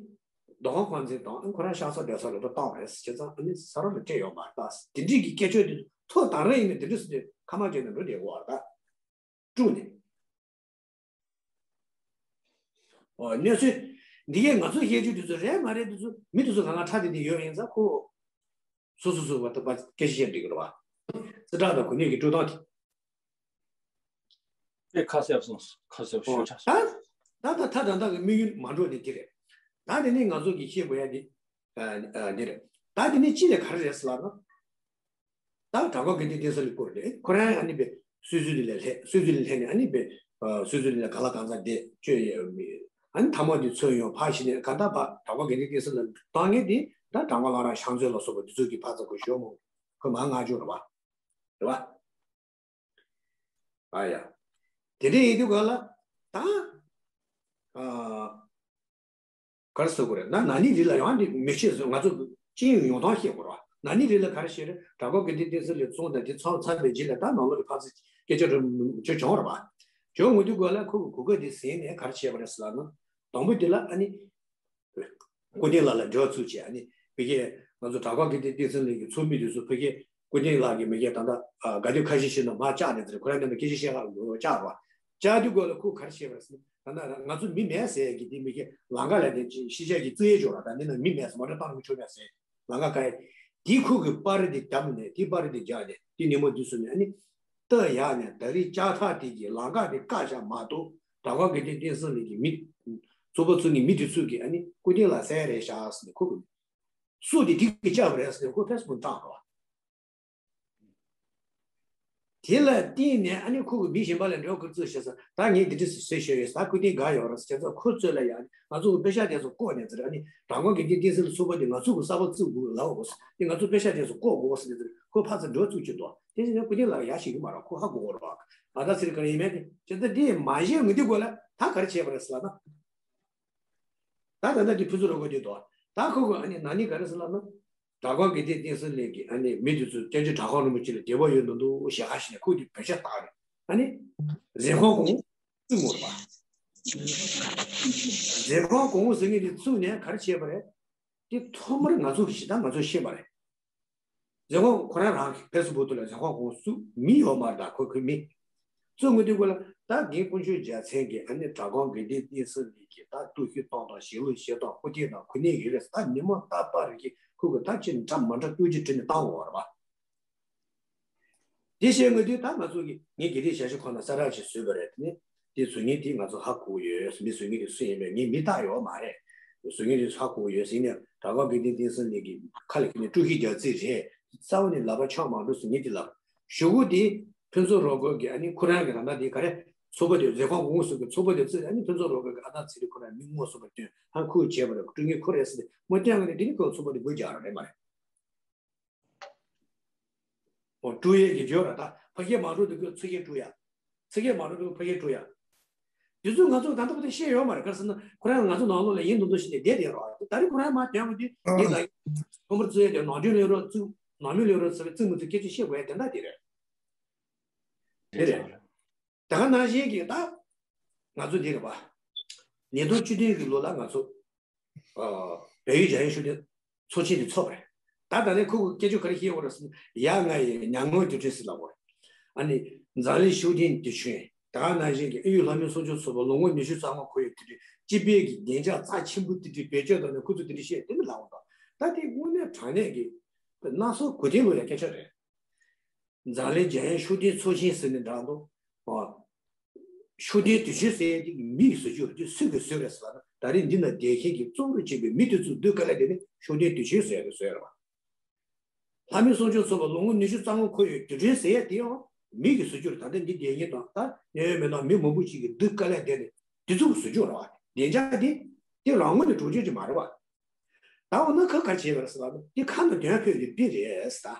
རྡོ་ཁང་ཁང་ཚན་དང་ཨ་ནི་ཁོ་རང་ཤག་ས་བསྡད་ས་ལ་ད་བཏང་བ་རེད། བྱས་ཙང་ཨ་ནི་ཟ་རོགས་ལ་སྤྲད་ཡོད་མ་རེད་ད། དེ་འདྲས་ཀྱི་སྐད་ཆ་དེ་ཐོག་དང་ར་ཡིན་ན་དེ་འདྲས་སུ་དེ་ཁ་མ་བྱས་ནས་འགྲོ་བསྡད་དགོས་བ་རེད་ད། དཀྲུགས་ནས། ཨོ་གནས་ཚུལ་འདི་གས་ང་ཚོས་བཤད་རྒྱུ་དེ་ཚོ་རེད་མ་རེད་དེ་ཚོ་མི་དེ་ཚོ་གང་ག་ཁྲ་དེ་འདི་ཡོད་ཡིན་ཙང་ཁོ། སོ་སོ་སོ་བ་ད་པ་སྐད་ཆ་བཤད་འགྲིག་གི་རེད་བ། རྩིས་ཁྲ་དང་གོ་གནས་ཀྱི་དཀྲུག་སྟངས་དེ། དཔེ་ཁ་གསལ་སོང་། ཁ་གསལ་ཤོད་ཆ་སོང་། ད་ད་ད་ད་ད་གི་དམིགས་ཡུལ་མ་འགྲོ་ནི་དེ་རེད། ད་དེ་ནི་ང་ཚོ་གི་ཤེས་དགོས་ཡ་དེ་ཨ་ཨ་འདི་རེད། ད་དེ་ནི་ཅི་ལས་ག་རེ་རེད་ཟེར་ལབ་ན། ད་དྲ་གྲོགས་དགེ་འདུན་བསྟན་འཛིན་ལགས་སྐོར་རེད། ཁོ་རང་ཨ་ནི་པའི་སྲོལ་རྒྱུན་ལ་སླེབས། སྲོལ་རྒྱུན་ལ་སླེབས་ནས་ཨ་ནི་པའི་སྲོལ་རྒྱུན་ལ་ག་ལ་གང་ཚ་བསྡད་བཅོས་ཡས་མི་ཨ་ནི་ཐ་མ་དེ་ཚོས་ཡོང་ཕར་ཕྱིན་ནས་ག་ད་ཕར་དྲ་གྲོགས་དགེ་འདུན་བསྟན་འཛིན་ལགས་བཏང་མཁན་དེ་ད་དྲ་གྲོགས་ལགས་རང་ཤང་ཚོས་ལ་སོགས་པ་དེ་ཚོ་གི་ཕར་ཚུར་ཁོ་ཞོག་མོ་ཁོ་མ་ང་ཅོ་རེད་བ། རེད་བ། ཨ་ཡ། དེ་འདྲ་ཡིན་དུས་ག་ལ་ད། ཨ། ག་རེ་ཟེར་དགོས་རེད་ན། ན་ནིང་རིང་ལ་ཡང་འདི་མི་ཤེས་ཟེར། ང་ཚོ་སྤྱི་ཡོངས་ཡོང་སྟངས་བཤད་དགོས་རེད་བ། ན་ནིང་རིང་ལ་ག་རེ་བཤད་རེད། དྲ་གྲོགས་དགེ་འདུན་བསྟན་འཛིན་ལགས་གསུངས་དང་དེ་ཚང་ཚར་བའི་རྗེས་ལ་ད་ནང་ལོགས་ལ་ཕར་ཚུར་སྐད་ཆ་རེ་ཅོ་བྱུང་བ་རེད་བ། བྱུང་ཡོང་དུས་ག་ལ་ཁོ་གི་གོ་སྐབས་དེ་ཟིན་ནས་ག་རེ་བྱས་པ་རེད་ཟེར་ལབ་ན། དང་པོ་དེ་ལ་ཨ་ནི། སྐུ་རྟེན་ལགས་ལ་འབྲེལ་བ་ཚུགས་བྱས་ཨ་ནི་ཕ་གིར་ང་ཚོ་དྲ་གྲོགས་དགེ་འདུན་བསྟན་འཛིན་ལགས་ཀྱི་ཚོགས་མི་དེ་ཚོ་ཕ་གིར་སྐུ་རྟེན་ལགས་ཀྱིས་མ་གིར་ད་ལྟ་དགའ་སྟོན་ཁ་ཤས་ཤིག་ནང་མར་བཅར་ནས་ཟེར། ཁོ་རང་ནས་མ་སྐད་ཆ་བཤད་ག་བཅར་བ། བཅར་དུས་སྐབས་ལ་ཁོས་ག་རེ་བཤད་པ་རེད་ཟེར་ན། ད་ལྟ་ང་ཚོ་མི་མེད་ཟེར་གྱི་དེ་མ་གིར་ལམ་ཁ་ལ་དེ་ཤེས་བྱ་གི་བཙུགས་ཡས་འབྱོར་བ་དང་འདི་ན་མི་མེད་ཟེར། མོ་ཊ་བཏང་མི་ཆོག་མེད་ཟེར། ལམ་ཁ་ག་ཡ། དེ་ཁོ་གི་པར་རིས་དེ་བརྒྱབ་ནས་དེ་པར་རིས་དེ་བརྒྱབ་ནས་དེ་ཉིན་མོ་དུས་སུ་ནས་ཨ་ནི། རྟ་ཡག་ནས་ད་རེས་ལྕགས་ཐག་དེ་གི་ལམ་ཁ་དེ་བཀག་བཞག་མ་གཏོགས་དྲ་གྲོགས་དགེ་འདུན་བསྟན་འཛིན་ལགས་ཀྱི་མི། ཚོགས་པ་ཚོ་ནས་མི་དེ་ཚོ་གིས་ཨ་ནི་སྐུ་རྟེན་ལགས་ཟེར་རེད་ཤག་ཟེར་ནས་ཁོ་གི་སྲོག་དེ་དེ་གི་བཅག་པ་རེད་ཟེར་ནས་ཁོ་ཕེ་སི་བུག་བཏང་རོགས། དེ་ལ་བརྟེན་ནས་ཨ་ནི་ཁོ་གི་མི་གཞན་པ་ལ་འབྲེལ་བ་ཁུར་བཙུགས་བྱས་ས་ད་ངས་འདི་འདྲ་ཟེར་ཤེས་ཡོད་ས་ཁུ་ཏིང་དགའ་ཡོད་ར་བྱས་ཙང་ཁོ་ཚོས་ལ་ཡང་ང་ཚོ་གི་པེ་ཤག་དེ་ཚོ་བཀོག་ནས་ཚར་ཨ་ནི་དྲ་ཁང་གི་འདི་བསྟན་སྲིད་ལ་ཚུགས་པ་དེ་ང་ཚོ་གི་གསར་པ་བཙུགས་དགོས་ལབ་དགོས་ས་དེ་ང་ཚོ་པེ་ཤག་དེ་ཚོ་བཀོག་དགོས་ས་དེ་ཚོ་ཁོ་ཕར་ཚུར་འབྲེལ་བ་བཙུགས་ཀྱི་འདུག་དེ་བཞིན་ཁུ་ཏིང་ལ་ཡ་ཞིག་གི་མ་ར་ཁོ་ཧ་གོ་གོ་ར་བ་ཨ་ད་ཚེ་རིང་ག་རེ་ཡིན་མེད་དེ་བྱས་ཙང་དེ་མ་བཤད་ངོ་དེ་དགོས་ལ་ད་ག་རེ་བྱས་པ་རེད་ཟེར་ལབ་ན། ད་ད་ལྟ་དེ་ཕུན་ཚོགས་རོགས་སྐོར་དེ་དོ། ད་ཁོ་གི་ཨ་ནི་ན་ནིང་ག་རེ་ཟེར་ལབ་ན། དྲ་ཁང་དགེ་ལྡན་བསྟན་འཛིན་གླིང་གི་ཨ་ནི་མི་དེ་ཚོ་སྐྱབས་རྗེ་གྲྭ་ཁང་རིན་པོ་ཆེ་ལ་དད་པ་ཡོད་མི་འདུག་ཞེས་ཧ་ཞེས་ནས་ཁོ་དེ་བེད་སྤྱོད་བཏང་རེད། ཨ་ནི་གཟན་ཁང་གོང་བཙུགས་མོ་རེད་པ། གཟན་ཁང་གོང་ཟེར་མཁན་དེ་བཙུགས་ནས་ག་རེ་བྱས་པ་རེད། དེ་ཐོག་མར་ང་ཚོ་གི་ཞེ་དྲག་ང་ཚོ་ཤེས་པ་རེད། གཟན་ཁང་ཁོ་རང་རང་གི་ཕེ་སི་བུག་ཏུ་ལ་གཟན་ཁང་གོང་བཙུགས་མི་ཡོད་མ་རེད་ད་ཁོ་ཁོའི་མི། བཙུགས་ངོ་དེ་ཁོ་ལ་ད་རྒན་དཀོན་མཆོག་རྒྱལ་མཚན་གྱིས་ཨ་ནི་དྲ་ཁང་དགེ་ལྡན་བསྟན་འཛིན་གླིང་གི་ད་གཏོར་བཤིག་བཏང་དང་ཞིག་ལོ་བྱེད་དང་ཁུ་ཏིང་དང་ཁུ་ནེ་ཡོད་རེད་ད་ཉི་མ་རྟག་པར་གྱི་ཁོ་གི་ད་ཅི་འདྲ་མ་འདྲ་སྟོན་གྱི་བྲིས་ནས་བཏང་བ་རེད་པ། དེ་བཤད་ངོ་དེ་ད་ང་ཚོ་གི་ངའི་དགེ་ལྡན་ཞལ་ཆེམས་ཁོ་ན་གསལ་བསྒྲགས་ཅིག་བཟོས་པ་རེད་དེ་ནི་དེ་བཟོ་མཁན་དེ་ང་ཚོ་ཧ་གོ་ཡོད་མི་བཟོ་མཁན་དེ་སུ་ཡིན་མིན་ངས་མི་བལྟ་ཡོད་མ་རེད། བཟོ་མཁན་དེ་ཧ་གོ་ཡོད་ཟིན་ནས་དྲ་ཁང་དགེ་ལྡན་བསྟན་འཛིན་གླིང་གི་ཁ་ལ་ཁྱེར་ནས་དཀྲུག་ཤིང་རྒྱག་རྩིས་རེད། རྩ་བ་ནས་ལབ་པ་ཆགས་མ་འགྲོ་ཟེར་ངས་དེ་ལབ། གཞུག་གུ་དེ་ཕུན་ཚོགས་རོགས་སྐོར་གྱི་ཨ་ནི་ཁོ་རང་གི་ད་ལྟ་དེ་ག་རེ་ཚོགས་པ་དེ་རྫས་ཁང་གོང་ཟུར་གྱི་ཚོགས་པ་དེ་བརྩིས་ཨ་ནི་ཕུན་ཚོགས་རོགས་སྐོར་གྱི་ཨ་ད་ཚེ་རིང་ཁོ་རང་མི་ངོ་སོ་པ་སྟོན་ཧ་ཁུ་བྱས་པ་རེད་དཀྲུག་མཁན་ཁོ་རེད་ཟེར་ཏེ་མ་སྟོན་ག་ནས་དེ་ནི་ཁོ་ཚོགས་པ་དེ་སྒོ་རྒྱག་ར་རེད་མ་རེད། འོ་དཀྲུག་ཡས་ཀྱི་བརྗོད་ར་ད་ཕ་སྐད་མ་འགྲོ་དུས་ཁོས་ཚིག་སྐད་དཀྲུག་ཡ། ཚིག་སྐད་མ་འགྲོ་དུས་ཕ་སྐད་དཀྲུག་ཡ། དེ་ཚོ་ང་ཚོ་ད་ལྟ་བར་དུ་ཤེས་ཡོད་མ་རེད་ག་རེ་ཟེར་ན་ཁོ་རང་ང་ཚོ་ནང་ལོགས་ལ་ཡིན་མདོག་མདོག་བྱས་ནས་བསྡད་བསྡད་རོགས་ད་རེས་ཁོ་རང་མ་དོན་གོ་དུས་འདི་ལ་ཁོ་མོར་བརྩི་ཡས་དེ་ནང་ཆོས་ལས་རོགས་བརྩི་ནང་མི་ལས་རོགས་བརྩི་བརྩི་མི་བརྩི་སྐད་ཆ་བཤད་དགོས་ཡ་དེ་འདྲ་དེ་རེད། དེ་རེད། ད་ག་ནང་བཞིན་གྱི་ད་ང་ཚོ་འདི་རེད་པ། ཉིས་སྟོང་བཅུ་བདུན་གྱི་ལོ་ལ་ང་ཚོ་བལ་ཡུལ་རྒྱལ་ཡོངས་ཤུགས་ལྡན་ཚོགས་ཆེན་དེ་ཚོགས་པ་རེད། ད་ད་ནས་ཁོ་གི་སྐད་ཆ་ག་རེ་བཤད་ཡོད་རེད་ཟེར་ན་ཡ་ང་ཡི་མྱ་ངན་དུས་དྲན་ཟེར་ལབ་པ་རེད། ཨ་ནི་འཛམ་གླིང་ཤུགས་ལྡན་དུས་ཆེན་ད་ག་ནང་བཞིན་གྱི་ཨ་ཡུལ་ལྷ་མོའི་གསུང་ཆོས་ཚོགས་པ་ལོ་ངོ་ཉི་ཤུ་རྩ་ལྔ་འཁོར་ཡོད་དུས་དྲན་སྤྱི་པའི་གི་བདེ་འཇགས་རྩ་ཆེན་པོ་དུས་དྲན་བེད་སྤྱོད་བཏང་ནས་ཁོ་ཚོ་དེ་འདྲ་བཤད་དེ་ནི་ལབ་པ་དང་ད་དེ་དངོས་གནས་དྲང་གནས་ཀྱི་སྣ་ཚོགས་གོ་དེ་ལོ་ཡ་སྐད་ཆ་རེད། འཛམ་གླིང་རྒྱལ་ཡོངས་ཤུགས་ལྡན་ཚོགས་ཆེན་ཟེར་ནས་འདྲ་འདུག་ཨ། ཤུགས་ལྡན་དུས་ཆེན་ཟེར་ཡས་དེ་མི་ཡིས་བཟོ་རྒྱུ་རེད་དེ་སུས་ཀྱིས་བཟོས་རེད་ཟེར་ལབ་ན་ད་རེས་འདི་ན་བསྡད་མཁན་གྱི་གཙོ་བོར་བྱས་པའི་མི་དེ་ཚོས་སྡུག་དཀའ་ལས་དེ་ནི་ཤུགས་ལྡན་དུས་ཆེན་ཟེར་ཡས་དེ་བཟོས་རེད་བ། ལྷ་མོའི་གསུང་ཆོས་ཚོགས་པ་ལོ་ངོ་ཉི་ཤུ་རྩ་ལྔ་འཁོར་ཡོད་དུས་དྲན་ཟེར་ཡས་དེ་ཡང་མི་གིས་བཟོ་རྒྱུ་རེད་ད་ལྟ་འདི་བསྡད་མཁན་དང་ད་གནད་ཡོད་མི་དང་མི་མང་པོ་ཞིག་གིས་སྡུག་དཀའ་ལས་དེ་ནི་དེ་ཚོ་གིས་བཟོ་རྒྱུ་རེད་བ་བདེ་འཇགས་དེ་དེ་རང་ངོས་ནས་འགྲོ་རྒྱུ་ཅིག་མ་རེད་བ། ད་འོ་ན་ཁ་ག་རེ་བྱས་པ་རེད་ཟེར་ལབ་ན་དེ་ཁ་ནས་དོན་ཕོད་དེ་པི་རེད་ཟེར་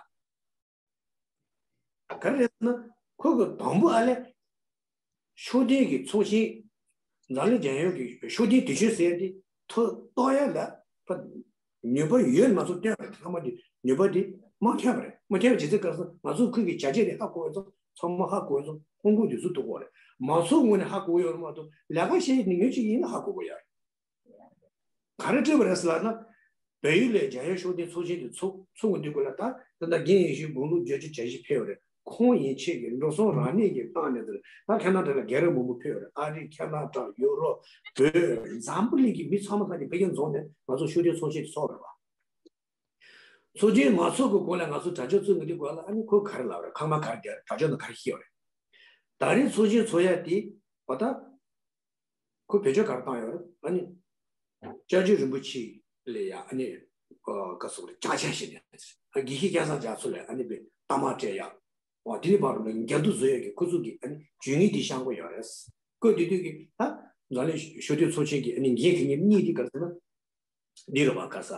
ད། ག་རེ་རེད་ཟེར་ན་ཁོ་གི་དང་པོ་ཨ་ལས། ཤུགས་ལྡན་གྱི་ཚོགས་ཆེན། འཛམ་གླིང་རྒྱལ་ཡོངས་ཀྱི་ཤུགས་ལྡན་དུས་ཆེན་ཟེར་ཡ་དེ་ཐོ་གཏོགས་ཡ་ལ་ཕ་ནུས་པ་ཡོད་ང་ཚོ་བསྟན་པ་ཚང་མ་དེ་ནུས་པ་དེ་མ་ཐོན་པ་རེད་མ་ཐོན་པ་ཇི་ཙམ་ག་རེ་ཟེར་ན་ང་ཚོ་ཁུལ་གྱི་བྱ་བྱེད་དེ་ཧ་གོ་བ་ཚོ་ཚང་མ་ཧ་གོ་བ་ཚོ་ཧོང་ཀོང་དུས་ཚོད་ཐུག་གོ་རེད་མང་ཚོགས་ངོས་ནས་ཧ་གོ་ཡོད་མ་གཏོགས་ལས་ཀ་བྱེད་ཡ་ནི་ངོས་ཅིག་ཡིན་ན་ཧ་གོ་གོ་ཡ་རེད། ག་རེ་སྤྲད་པ་རེད་ཟེར་ལབ་ན། བལ་ཡུལ་ལ་རྒྱལ་ཡོངས་ཤུགས་ལྡན་ཚོགས་ཆེན་དེ་ཚོགས་ཚོགས་འགོ་འདི་སྐོར་ལ་ད་ད་ལྟ་རྒན་ཡེ་ཤེས་དགུང་ལོ་བརྒྱད་ཅུ་གྱ་བཞི་ཕེབས་པ་རེད་ཁོང་ཡན་ཆད་ཀྱི་འགྲོ་སོང་རང་ཉིད་ཀྱི་བཏང་ནས་དེར་ད་ཁེ་ན་ཌ་ལ་རྒན་རབས་མང་པོ་ཕེབས་པ་རེད་ཨ་རི་ཁེ་ན་ཌ་ཡུ་རོབ་བོད་འཛམ་བུ་གླིང་གི་མི་ཚང་མ་ཐག་གི་ཕ་གིར་འཛོམས་ནས་ང་ཚོ་ཤུགས་ལྡན་ཚོགས་ཆེན་དེ་ཚོགས་པ་རེད་བ། ཚོགས་ཆེན་མ་ཚོགས་ཀྱི་གོང་ལ་ང་ཚོ་དྲ་ལྕོག་བཙུགས་འགོ་འདི་སྐོར་ལ་ཨ་ནི་ཁོ་ག་རེ་ལབ་རེད་ཁང་མ་ག་རེ་བརྒྱབ་རེད་དྲ་ལྕོག་ནང་ག་རེ་བཤད་ཡོད་རེད། ད་རེས་ཚོགས་ཆེན་ཚོགས་ཡ་དེ་བ་ད། ཁོས་བེད་སྤྱོད་ག་རེ་བཏང་ཡོད་རེད་ཨ་ནི། སྐྱབས་རྗེ་རིན་པོ་ཆེ་ལ་ཡ་ཨ་ནི། ག་སོགས་རེད་ཅག་ཅག་བྱས་ནས། དགེ་བཤེས་སྐལ་བཟང་རྒྱ་མཚོ་ལ་ཨ་ནི་པའི་གཏའ་མ་སྤྲད་ཡ། འོ་དེ་ནི་བར་དུ་རྒྱ་སྡུག་བཟོ་ཡ་གི་ཁོ་ཚོ་གི་ཨ་ནི་ཇུས་ངན་དེ་བཤམས་ཀྱི་ཡོད་རེད། ཁོས་དེ་དུས་ཀྱི་ད། འཛམ་གླིང་ཤུགས་ལྡན་ཚོགས་ཆེན་གྱི་ཨ་ནི་འགན་འཁྱེར་མཁན་གཉིས་དེ་ག་རེ་ཟེར་ན། འདི་རེད་བ་ག་ས།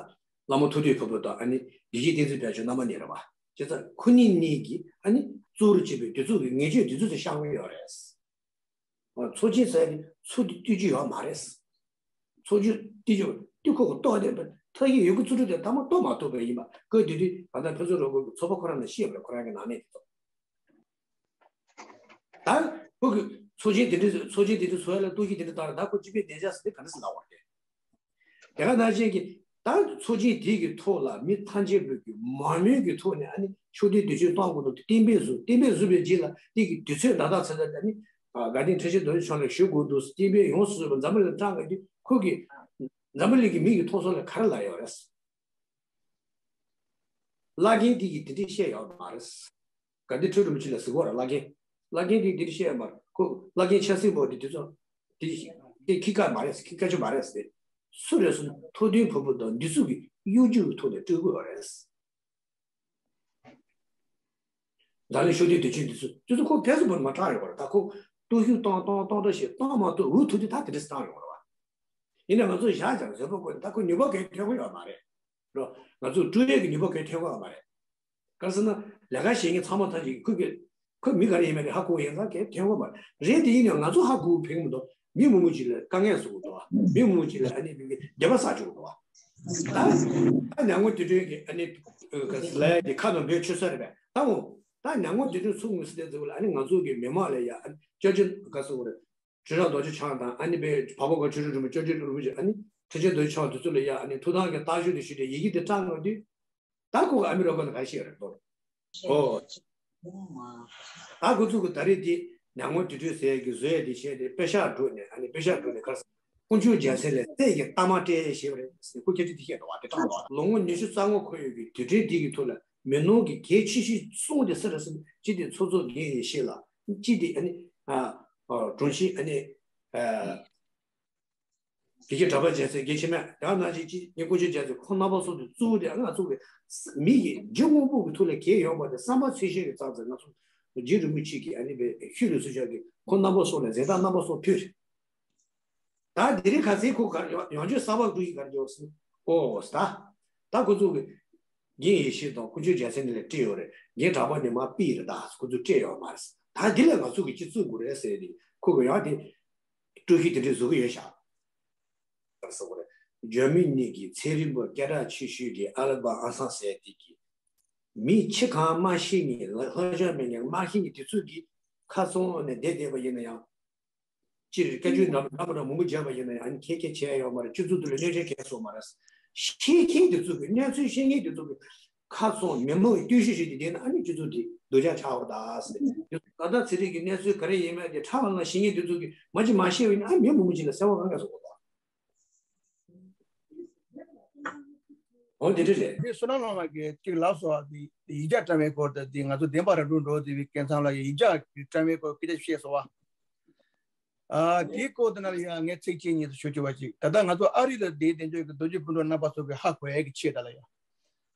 བླ་མ་ཐུབ་བསྟན་ཕུར་བུ་དང་ཨ་ནི་བདེ་སྐྱིད་བསྟན་འཛིན་དཔལ་འབྱོར་རྣམ་པ་གཉིས་རེད་བ། བྱས་ཙང་ཁོ་གཉིས་གཉིས་ཀྱིས་ཨ་ནི་གཙོ་བོར་བྱས་པའི་དུས་ཚོད་ཀྱི་ངེས་བརྗོད་དེ་ཚོ་དེ་བཤམས་ཀྱི་ཡོད་རེད། ཚོགས་ཆེན་ཟེར་ནི་ཚུར་དེ་བསྟུད་རྒྱུ་ཡོད་མ་རེད། ཚོགས་ཆེན་བསྟུད་རྒྱུ་བསྟུད་ཁོ་གི་ལྟོ་དེ་ཐག་གི་ཡོད་གི་ཚུར་དེ་ཐ་མ་ལྟོ་མ་ཐུབ་པ་ཡིན་པ་ཀོ་དེ་དུས་ད་ལྟ་ཕུན་ཚོགས་རོགས་སྐོར་གྱི་ཚོགས་པ་ཁོ་རང་ནས་བཤད་པ་རེད་ཁོ་རང་གི་ནང་མི་དེ་ཚོ། ད་ཁོ་གི་ཚོགས་ཆེན་དེ་འདྲ་ཚོགས་ཆེན་དེ་འདྲ་ཚོགས་ཡ་ལ་ལྟོ་གཞི་དེ་འདྲ་བཏང་རེད་ད་ཁོ་སྤྱི་པའི་བདེ་འཇགས་ཟེར་དེ་ག་འདྲ་ཟེར་ལབ་པ་རེད། དེ་ག་ནང་བཞིན་གྱི་ད་ཚོགས་ཆེན་དེ་གི་ཐོག་ལ་མི་ཐམས་ཅད་པོས་ཀྱི་མང་མོས་ཀྱི་ཐོག་ནས་ཨ་ནི་ཤུགས་ལྡན་དུས་ཆེན་གཏོང་དགོས་འདུག་གཏན་འབེབས་བཟོས་གཏན་འབེབས་བཟོས་པའི་རྗེས་ལ་དེ་གི་དུས་ཚོད་ད་ལྟ་ཚེ་ད་ཨ་ནི་དགའ་ལྡན་ཁྲི་ཆེན་རྡོ་རྗེ་འཆང་ལ་ཞུ་དགོས་འདུག་གཏན་འབེབས་ཡོངས་སུ་རྫོགས་པ་འཛམ་བུ་གླིང་ལ་བཏང་གི་དུས་ཁོ་གི་འཛམ་བུ་གླིང་གི་མི་གི་མཐོང་ཚོར་ལ་ག་རེ་ལབ་ཡོད་རེད། བླ་རྒན་དེ་གིས་དེ་འདྲས་བཤད་ཡོད་མ་རེད། དགའ་ལྡན་ཁྲི་རིན་པོ་ཆེ་ལ་ཟེར་གོ་ར་བླ་རྒན། བླ་རྒན་དེ་འདི་འདྲ་བཤད་མ་རེད་ཁོ་བླ་རྒན་ཆབ་སྲིད་པོ་དེ་དེ་ཚོ་དེ་དེ་ཁྱི་ཁ་མ་རེད་ཁྱི་ཁ་ཆུ་མ་རེད་ཟེར། སུ་རེད་ཟེར་ན་ཐུབ་བསྟན་ཕུར་བུ་དང་འདི་ཚོ་གི་གཡོ་སྒྱུ་གི་ཐོག་ནས་སྤྲོད་དགོས་པ་རེད། འཛམ་གླིང་ཤུགས་ལྡན་དུས་ཆེན་འདི་ཚོ་དེ་ཚོ་ཁོ་ཕེ་སི་བུག་མ་བཏང་ཡོད་པ་རེད། ད་ཁོ་སྟོབས་ཤུགས་བཏང་བཏང་བཏང་བཏང་ཞེས་བཏང་མ་ཐུབ། འུ་ཐུག་དུས་ད་དེ་འདྲ་བཏང་ཡོད་རེད་བ། ཡིན་ནའང་ང་ཚོ་བཞག་ཀྱང་བཟོད་པ་དགོས། ད་ཁོ་ནུས་པ་གས་ཐོན་གི་ཡོད་མ་རེད། རོ། ང་ཚོ་ཀྲུའུ་ཡེ་གི་ནུས་པ་གས་ཐོན་གི་ཡོད་མ་རེད། ག་རེ་ཟེར་ན། ལས་ཀ་བྱེད་མཁན་ཚང་མ་ཐམས་ཅད་ཀྱིས་ཁོ་གི་ཁོ་མི་ག་རེ་ཡིན་མིན་དེ་ཧ་གོ་ཡིན་ཙང་གས་ཐོན་གི་ཡོད་མ་རེད། རེད་དེ་ཡིན་ནའང་ང་ཚོ་ཧ་གོ་ཕན་གི་མི་འདུག་མི་མང་པོ་ཅིག་ལ་དཀའ་ངལ་བཟོ་གི་འདུག་བ། མི་མང་པོ་ཅིག་ལ་ཨ་ནི་མི་གི་སྡིག་པ་བསགས་བཅུག་གི་འདུག་བ། ད་ད་ཉམས་མྱོང་དུས་དྲན་གྱི་ཨ་ནི་ལས་ཀྱི་ཁ་ནང་འབོད་ཆོད་ས་རེད་པས། ད་འོ། ད་ཉམས་མྱོང་དུས་དྲན་ཚུགས་མི་སྲིད་དེ་ཚོ་ལ་ཨ་ནི་ང་ཚོ་གི་མི་མང་ལ་ཡ་ཨ་ནི་སྐྱོར་སྐྱོར་ག་ཟེར་དགོས་རེད། ཁྲི་རབས་རྡོ་རྗེ་འཆང་དང་ཨ་ནི་པའི་འཕགས་པ་ག་ཆོས་སྒྲོན་རིན་པོ་ཆེ། ཆོས་སྒྲོན་རིན་པོ་ཆེ་ཨ་ནི་ཁྲི་ཆེན་རྡོ་རྗེ་འཆང་དེ་ཚོ་ལ་ཡ་ཨ་ནི་ཐུགས་དམ་གྱི་རྟགས་ཤུལ་དུ་ཞུས་ཏེ་ཡི་གེ་དེ་བཀྲམ་ཡོང་དུས། ད་ཁོ་གི་ཨ་མི་རི་ཀ་ནས་ག་རེ་བཤད་རེད་དོ། ཨོ། ད་ཁོ་ཚོ་གི་ད་རེས་དེ་ཉམས་མྱོང་དུས་དྲན་ཟེར་གི་བཟོས་ཡ་དེ་བྱས་ཏེ་པེ་ཤག་འགྲོ་ནས་ཨ་ནི་པེ་ཤག་འགྲོ་ནས་ག་རེ་ཟེར། དཀོན་མཆོག་རྒྱལ་མཚན་ལ་རྩེད་ཀྱི་རྟགས་མ་སྤྲད་ཞེས་པ་རེད་ཟེར། ཁོ་སྐད་ཆ་དེ་བཤད་འདུག་བ། དེ་དྲང་འདུག་བ། ལོ་ངོ་ཉི་ཤུ་རྩ་ལྔ་འཁོར་ཡོད་པའི་དུས་དྲན་འདི་གི་ཐོག་ལ་མི་ནོར་གྱི་གལ་ཆེ་ཤོས་གསུངས་ཏེ་སུ་རེད་ཟེར་ན། གཅིག་དེ་ཚོགས་གཙོ་རྒན་ཡེ་ཤེས་ལགས། གཅིག་དེ་ཨ་ནི་ཨ་ཨ་དྲུང་ཆེ་ཨ་ནི་ཨ་དགེ་བཤེས་གྲགས་པ་རྒྱལ་མཚན་རྒན་འཆི་མེད། ཡང་ན་གཅིག་གཅིག་ངས་དཀོན་མཆོག་རྒྱལ་མཚན་ཁོང་རྣམ་པ་ཚོ་དེ་གཙོ་བོ་དེ་ང་ཚོ་གི་མི་གི་རྒྱུ་དངོས་པོ་གི་ཐོག་ལ་གལ་ཡོད་པ་དེ་བསམ་པ་ཚད་ཤེས་ཀྱི་ཙམ་ཙམ་ང་ཚོ་རྗེ་རིན་པོ་ཆེ་གི་ཨ་ནི་པའི་ཤུལ་ལུས་སུ་བཞག་གི་ཁོང་རྣམ་པ་ཚོ་ལ་མཛད་སྟངས་རྣམ་པ་ཚོ་ཕུལ། ད་དེ་རིང་ཁ་སང་ཁོ་ག་ཡང་ཡང་བསྐྱར་གསར་པ་འགྲོ་ཡི་ག་རེ་ཡོད་ཟེར། ཨོ་ད། ད་ཁོ་ཚོ་གི་རྒན་ཡེ་ཤེས་དང་དཀོན་མཆོག་རྒྱལ་མཚན་ནས་ལས་བྲིས་ཡོད་རེད། རྒན་གྲགས་པ་ནས་མར་ཕུལ་ཡི་རེད། ད་ཁོ་ཚོ་སྤྲད་ཡོད་མ་རེད། ད་འདི་ལ་ང་ཚོ་གི་སྤྱི་ཚོགས་དགོས་རེད་ཟེར་ཏེ་ཁོ་གི་ཡང་དེ་སྤྲོ་སྐྱིད་དེ་འདྲ་བཟོ་གི་ཡོད་ཤག་ཟེར་བ་རེད། འཇར་མ་ནི་གི་ཚན་རིག་པ་སྐད་གྲགས་ཆེ་ཤོས་ཀྱི་ཨ་ལ་བ་ཨང་སང་ཟེར་དེ་གི་མི་ཁྱི་གང་མ་ཤི་ནི་ལྷ་ལྷ་ཤ་མེད་ནི་མ་ཤི་ནི་དེ་ཚོ་གི་ཁ་ཚོང་ནས་བསྡད་བསྡད་པ་ཡིན་ན་ཡང་། སྤྱིར་སྐད་ཆ་འདྲ་མི་འདྲ་མང་པོ་བརྗོད་པ་ཡིན་ན་ཡང་ཨ་ནི་ཁྱད་ཁྱད་བྱས་ཡོད་མ་རེད། སྤྱི་ཚོགས་དེ་ལ་གནོད་འཚེ་གང་ཡང་བཟོ་མ་རེད། ཤེས་མཁན་དེ་ཚོ་གི་གནས་ཚུལ་ཤེས་མཁན་དེ་ཚོ་གི་ཁ་ཚོང་མི་མང་གི་བརྟུལ་ཞུགས་ཞུས་ཏེ་བསྡད་ན་ཨ་ནི་སྤྱི་ཚོགས་དེ་སྡུག་ཅག་ཆགས་པ་རེད་ཟེར། ད་ལྟ་ཚེ་རིང་གི་གནས་ཚུལ་ག་རེ་ཡིན་མིན་དེ་ཁྲ་ལ་ལ་ཤེས་མཁན་དེ་ཚོ་གི་མ་གཅིག་མ་ཤེས་པ་ཡིན་ན་ཨ་མི་མང་པོ་ཅིག་ལ་གསལ་པོ་གང་ག་བཟོ་དགོས་པ། འོ་དེ་འདྲ་རེད། དེ་བསོད་ནམས་བླ་མ་གིས་གཅིག་ལབ་སོང་བ། དེ་ཡིག་ཆ་བཀྲམ་པའི་སྐོར་དང་དེ་ང་ཚོ་བདེན་པ་ར་སྤྲོད་འགྲོ་བསྡད་པའི་སྐབས་ལ་ཡིག་ཆ་བཀྲམ་པའི་སྐོར་སྐད་ཆ་བཤད་སོང་བ། ཨ་དེའི་སྐོར་དེ་ན་ལ་ཡང་ངས་ཚིག་གཅིག་གཉིས་ཤོད་ཆོག་པ་ཅིག་ད་ལྟ་ང་ཚོ་ཨ་རི་ལ་བསྡད་བསྡད་ཆོག་གི་རྡོ་རྗེ་སྤུན་གྲོགས་རྣམ་པ་ཚོ་གིས་ཧ་གོ་ཡ་གི་ཆེད་ད་ལ་ཡ།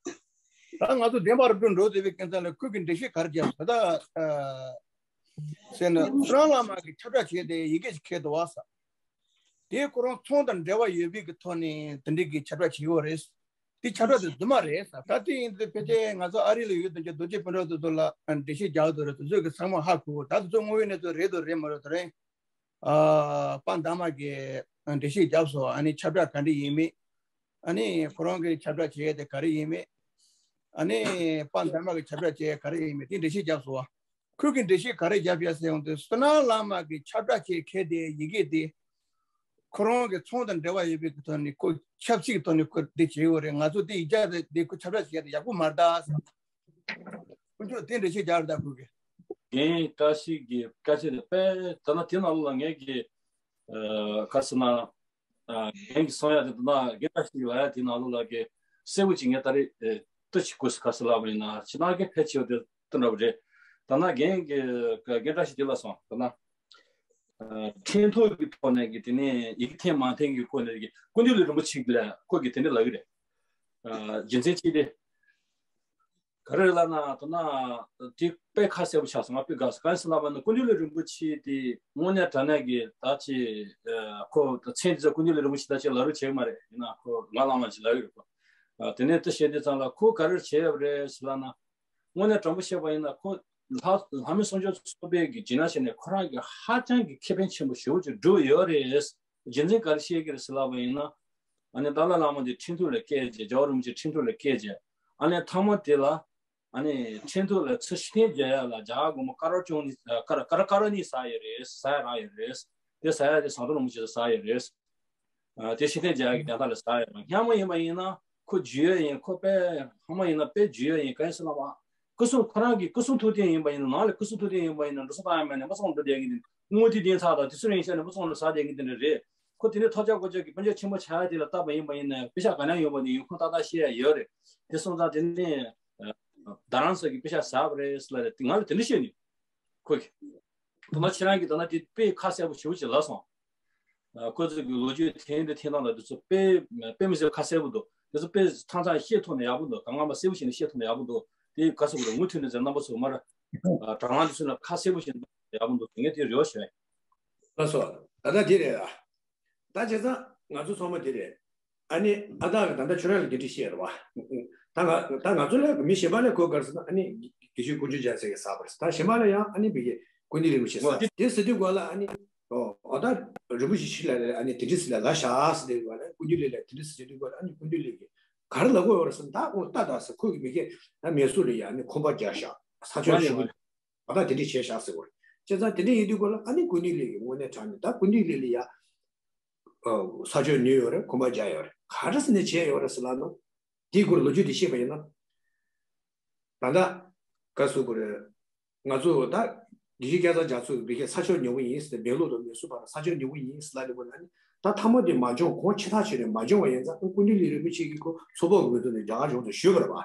ད་ང་ཚོ་བདེན་པ་ར་སྤྲོད་འགྲོ་བསྡད་པའི་སྐབས་ལ་ཁོ་གིས་འགྲེལ་བཤད་ག་རེ་བརྒྱབ་སོང་ད་ལྟ། ཨ་ཟེར་ན་བསོད་ནམས་བླ་མ་གིས་ཁྱབ་བསྒྲགས་བྱས་ཏེ་ཡི་གེ་ཞིག་འཁྱེར་འདུག་བ་ས། དེ་ཁོ་རང་ཚོང་དང་འབྲེལ་བ་ཡོད་པའི་གི་ཐོག་ནས་དེ་འདྲའི་གི་ཁྱབ་བསྒྲགས་བྱེད་ཡོད་རེད། དེ་ཁྱབ་བསྒྲགས་དེ་རྫུན་མ་རེད་ས། ད་དེ་ཡིན་དུས་ཕལ་ཆེར་ང་ཚོ་ཨ་རི་ལ་ཡོད་དུས་ཀྱི་རྡོ་རྗེ་སྤུན་གྲོགས་དེ་ཚོ་ལ་འགྲེལ་བཤད་རྒྱག་དགོས་རེད། དེ་ཚོས་གི་ཚང་མ་ཧ་གོ། ད་དེ་ཚོ་དངོས་ཡོད་གནས་ཚུལ་རེད་དོ་རེད་མ་རེད་དོ་རེད། ཨ་པ་འདམ་མ་གིས་འགྲེལ་བཤད་བརྒྱབ་སོང་། ཨ་ནི་ཁྱབ་བསྒྲགས་ག་འདྲ་ཡིན་མིན། ཨ་ནི་ཁོ་རང་གིས་ཁྱབ་བསྒྲགས་བྱས་དེ་ག་རེ་ཡིན་མིན། ཨ་ནི་པ་འདམ་མ་གིས་ཁྱབ་བསྒྲགས་བྱས་ག་རེ་ཡིན་མིན་དེ་འགྲེལ་བཤད་བརྒྱབ་སོང་བ། ཁོས་གི་འགྲེལ་བཤད་ག་རེ་བརྒྱབ་ཡ་ཟེར་ཡོང་དུས་བསོད་ནམས་བླ་མ་གིས་ཁྱབ་བསྒྲགས་བྱས་འཁྱེར་དེ་ཡི་གེ་དེ་ཁོ་རང་གི་ཚོང་དང་འབྲེལ་བ་ཡོད་པའི་གི་ཐོག་ནས་ཁོ་ཆབ་སྲིད་ཀྱི་ཐོག་ནས་ཁོ་འདི་བྱེད་ཡོད་རེད། ང་ཚོ་དེ་ཡིག་ཆ་དེ་དེ་ཁོ་ཁྱབ་བསྒྲགས་བྱས་ཏེ་ཡག་པོ་མ་རེད་ད་ཟེར། ཁོ་ཚོས་དེ་འགྲེལ་བཤད་རྒྱག་རེད་ད་ཁོ་གིས། རྒན་བཀྲ་ཤིས་ཀྱི་བཀའ་ཆད་དེ་དཔེ་ད་ལྟ་དེ་ནང་ལོགས་ལ་ངས་ཀྱི་ཨ་ག་ཟེར་ན། ཨ་རྒན་གྱི་གསུང་ཡ་དེ་དང་རྒན་བཀྲ་ཤིས་ཀྱི་ལབ་ཡ་དེ་ནང་ལོགས་ལ་གི་གསལ་པོ་ཅིག་ངས་ད་རེས་ཨེ་ལྟོས་ཅིག་གོ་སི་ག་ཟེར་ལབ་པ་ཡིན་ན་ཕྱི་ནང་གི་ཕལ་ཆེ་བ་དེ་དེ་འདྲ་བ་རེད། ད་ན་རྒན་གྱི་རྒན་བཀྲ་ཤིས་དེ་ལ་སོང་ད་ན། ཨ་ཁྲིམས་ཐོག་གི་ཐོག་ནས་ཀྱི་དེ་ནས་ཡི་གེ་འཐེན་མ་འཐེན་གྱི་སྐོར་ནས་ཀྱི་སྐུ་མདུན་ལས་རིན་པོ་ཆེ་ལ་ཁོ་གི་དེ་འདྲ་ལབ་ཀྱི་རེད། ཨ་རྒྱུ་མཚན་ཅིག་དེ། ག་རེ་རེད་ལབ་ན་ད་ན་དེ་དཔེ་ཁ་གསལ་པོ་ཆགས་སོང་། ང་དཔེ་དགའ་སོང་། གང་ཡིན་ཟེར་ལབ་པ་ན་སྐུ་མདུན་ལས་རིན་པོ་ཆེ་དེ་དངོས་གནས་དྲང་གནས་ཀྱི་ད་ཅི་ཁོ་མཚན་དེ་ཚོ་སྐུ་མདུན་ལས་རིན་པོ་ཆེ་ད་ཅི་ལབ་རོགས་བྱེད་ཀྱི་མ་རེད། ཡིན་ན་ཁོ་ང་བླ་མ་ཅིག་ལབ་ཡོད་རེད་ཁོ། དེ་ནས་དེ་བཤད་དུས་ཙམ་ལ་ཁོ་ག་རེ་བྱས་ཡོད་རེད་ཟེར་ལབ་ན། དངོས་གནས་དྲང་པོ་བཤད་པ་ཡིན་ན་ཁོ་ལྷ་ལྷ་མི་སངས་རྒྱས་ཚོགས་པའི་གི་རྗེས་གནང་བྱས་ནས་ཁོ་རང་གི་ཧ་ཅང་གི་ཁེ་ཕན་ཆེན་པོ་ཞེ་པོ་ཅིག་བསྒྲུབས་ཡོད་རེད། རྒྱུ་མཚན་ག་རེ་བཤད་ཀྱི་རེད་ཟེར་ལབ་པ་ཡིན་ན། ཨ་ནི་ཏཱ་ལའི་བླ་མ་འདི་ཁྲིམས་ཐོག་ལ་བཀལ་རྗེས་རྒྱལ་བ་རིན་པོ་ཆེ་ཁྲིམས་ཐོག་ལ་བཀལ་རྗེས་ཨ་ནི་མཐའ་མ་དེ་ལ་ཨ་ནི་ཁྲིམས་ཐོག་ལ་ཚུར་ཕྱིར་འཐེན་རྒྱག་ཡ་ལ་རྒྱ་གར་སྒོར་མོ་ཀ་རོར་བཅུ་གཉིས་ཀ་ར་ཀ་ར་ཀ་རོར་གཉིས་ཟ་ཡོད་རེད། ཟ་ཡ་རག་ཡོད་རེད། དེ་ཟ་ཡ་དེ་ཟམ་གདོང་རིན་པོ་ཆེ་ཟ་ཡོད་རེད། ཨ་དེ་ཕྱིར་འཐེན་རྒྱག་ཡ་གི་དོན་དག་ལ་ཟ་ཡོད་རེད། སྔ་མོ་ཡིན་པ་ཡིན་ན་ཁོ་རྒྱུས་ཡོད་ཡིན། ཁོ་དཔེ་སྔ་མོ་ཡིན་ན་དཔེ་རྒྱུས་ཡོད་ཡིན། གང་ཡིན་ཟེར་ན་མ་སྐུ་སྲུང་ཁོ་རང་གི་སྐུ་སྲུང་ཐུགས་རྟེན་ཡིན་པ་ཡིན་ན་ནང་ལ་སྐུ་སྲུང་ཐུགས་རྟེན་ཡིན་པ་ཡིན་ན་འགྲོ་སོང་བཏང་ཡ་མེད་ནས་མི་ཚང་འགྲོ་བསྡད་མཁན་དེ་དངུལ་དེ་བསྟན་ཚར་དང་དེ་ཚོ་རིང་ཤག་ནས་མི་ཚང་འགྲོ་ཟ་བསྡད་མཁན་དེ་འདྲ་རེད། ཁོ་དེ་ནས་ཐབས་ཆག་གོ་ཆག་གི་དཔལ་འབྱོར་ཆེན་པོ་ཆགས་ཡ་དེ་ལ་བལྟས་པ་ཡིན་པ་ཡིན་ན་པེ་ཤག་ག་ནས་ཡོང་བ་དེ་ཡིན་ཁོ་ཏག་ཏག་ཤེས་ཡ་ཡོད་རེད། དེ་སོང་ཙང་དེ་ནས་རྡ་རམ་ས་གི་པེ་ཤག་ཟ་བ་རེད་ཟེར་ལ་རེད། ང་ལ་དེ་འདྲ་བཤད་ནས་ཁོ་གི་ད་ལྟ་ཁྱེད་རང་གིས་ད་ལྟ་དེ་དཔེ་ཁ་གསལ་པོ་ཞེ་པོ་ཅིག་ལབ་སོང་། ཁོ་ཚོ་གི་ལོ་རྒྱུས་འཐེན་འདི་འཐེན་སྟངས་ལ་དེ་ཚོ་དཔེ་དཔེ་མི་སྲིད་ཁ་གསལ་པོ་འདུག་དེ་ཚོ་དཔེ་ཚང་ཚང་ཤེས་ཐུབ་ན་ཡག་པོ་འདུག་གང་གང་མ་གསལ་པོ་ཞིག་ནས་ཤེས་ཐུབ་ན་ཡག་པོ་འདུག་དེ་ག་ཟེར་དགོས་རེད། མུ་མཐུད་ནས་ཟེར་རྣམ་པ་ཚོ་མར་ ཨ་དྲ་ལམ་དེ་ཚོ་ལ་ཁ་གསལ་པོ་བྱས་ན་ཡག་པོ་འདུག་ངས་དེ་རེ་བ་ཞུ་ཡ་ཡིན། ལགས་སོ། ད་ལྟ་དེ་རེད་ཨ། ད་བྱས་ཙང་ང་ཚོ་ཚང་མ་དེ་རེད། ཨ་ནི་ཨ་ད་གི་ད་ལྟ་ཁྱོད་རང་ལ་འདི་འདྲ་བཤད་རེད་བ། ད་ང་ད་ང་ཚོ་ལ་མི་གཞན་པ་ལ་གོ་དགར་སོང་ན་ཨ་ནི་དགེ་བཤེས་དཀོན་མཆོག་རྒྱལ་མཚན་གྱིས་ཟེར་བ་རེད། ད་གཞན་པ་ལ་ཡང་ཨ་ནི་བི་གེ་ཀུན་ལྡན་རིན་པོ་ཆེ་ཟེར། དེ་ཟེར་དུས་གོ་ལ་ཨ་ནི་ཨོ་ཨོ་ད་རིན་པོ་ཆེ་ཁྱེད་ལ་ཨ་ནི་དེ་འདྲ་ཟེར་ལ་ལ་ཤག་ཟེར་དུས་གོ་ལ་ཀུན་ལྡན་ལ་དེ་འདྲ་ཟེར་དུས་གོ་ལ་ཨ་ནི་ཀུན་ལྡན་ལ་གི་ག་རེ་ལབ་དགོས་ཡོད་རེད་ཟེར་ན། ད་ཨོ་ད་ད་ཟེར་ཁོ་གི་མི་གེ་ད་མེ་སོར་ལ་ཡ་ཨ་ནི་ཁོམ་པ་རྒྱག་ཤག་ས་ཆ་ཞུ་གི་ཨ་ད་དེ་འདྲ་བྱས་ཤག་ཟེར་བ་རེད། བྱས་ཙང་དེ་འདྲ་ཡིན་དུས་གོ་ལ་ཨ་ནི་ཀུན་ལྡན་ལ་གི་དངོས་གནས་དྲང་ནས་ད་ཀུན་ལྡན་ལ་ལ་ཡ། ས་ཆོད་ཉོས་ཡོད་རེད། ཁོམ་པ་རྒྱག་ཡོད་རེད། ག་འདྲ་ཟེར་ནས་བྱས་ཡོད་རེད་ཟེར་ལབ་ན། དེའི་སྐོར་ལོ་རྒྱུས་དེ་བཤད་པ་ཡིན་ན། ད་ལྟ་ག་ཟེར་དགོས་རེད། ང་ཚོ་ད་དགེ་བཤེས་སྐལ་བཟང་རྒྱ་མཚོ་བི་གེ་ས་ཆོད་ཉོ་གི་ཡིན་ཟེར་ཏེ་སྦེང་ལོར་དང་མེ་སོར་བར་ས་ཆོད་ཉོ་གི་ཡིན་ཟེར་ལབ་ནས་ད་ལྟ་ཐ་མ་དེ་མ་འབྱོངས་གོང་ཆེ་ཐག་ཆོད་ནས་མ་འབྱོངས་པ་ཡིན་ཙང་ཀུན་འདུས་གླིང་རིན་པོ་ཆེ་གིས་ཁོ་ཚོགས་པ་གི་ངོས་ཐོག་ནས་རྒྱ་གར་གཞུང་ཚོ་ཞུས་པ་རེད་བ།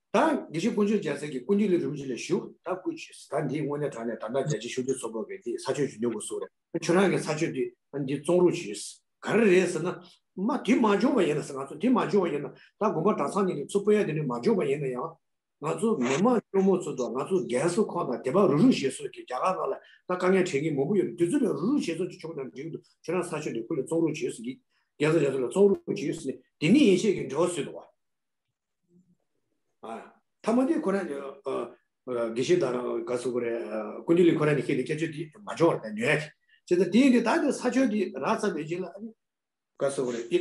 ད་དགེ་བཤེས་དཀོན་མཆོག་རྒྱལ་མཚན་གྱིས་ཀུན་འདུས་གླིང་རིན་པོ་ཆེ་ལ་ཞུ། ད་སྐུ་མཁྱེན་ཟེར། ད་འདི་དངོས་གནས་དྲང་གནས་ད་ལྟ་རྒྱལ་སྤྱིའི་ཤུགས་ལྡན་ཚོགས་པ་གིས་འདི་ས་ཆོད་ཅིག་ཉོ་དགོས་བཟོ་རེད། ཁྱོད་རང་གི་ས་ཆོད་འདི་འདི་བཙོང་རོགས་གྱིས། ག་རེ་རེད་ཟེར་ན། མ་དེ་མ་འབྱོངས་པ་ཡིན་ན་ཟེར། ང་ཚོ་དེ་མ་འབྱོངས་པ་ཡིན་ན་ད་དགོན་པ་གྲྭ་ཚང་གཉིས་ནས་ཚུར་སྤོ་ཡ་དེ་འདྲ་མ་འབྱོངས་པ་ཡིན་ན་ཡང་། ང་ཚོ་མི་མང་སྐྱོ་མོ་ཚོ་དང་ང་ཚོ་རྒན་གསོ་ཁང་དང་དེ་བ་རུ་རུ་བྱེད་སོགས་ཀྱི་རྒྱ་གར་ནང་ལ་ད་དཀའ་ངལ་འཕྲད་མཁན་མང་པོ་ཡོད་རེད། དེ་ཚོ་ལ་རུ་རུ་བྱེད་སོགས་ཀྱི་ཆོག་དང་འགྲིག་འདུག་ཁྱོད་རང་ས་ཆོད་འདི་ཁུ་ལ་བཙོང་རོགས་གྱིས་ཟེར་གྱི། རྒྱལ་ས་རྒྱལ་ས་ལ་བཙོང་རོགས་གྱིས་ཟེར་ནས་དེ་ནས་ཡིན་ཤེས་ཀྱི་འབྲེལ་བ་བཟོས་འདུག་བ། ཨ། ཐ་མ་དེ་ཁོ་རང་ཨ། ཨ། དགེ་བཤེས་དང་ག་ཟེར་དགོས་རེད། ཨ། ཀུན་འདུས་གླིང་ཁོ་རང་ནས་བཤད་དེ་སྐད་ཆ་དེ་མ་འབྱོར་བ་དང་ཉོ་ཡ་གི། བྱས་ཙང་དེ་ཡིན་དུས་ད་དེ་ས་ཆོད་དེ་རག་ཚར་བའི་རྗེས་ལ་ཨ་ནི། ག་ཟེར་དགོས་རེད། དེ་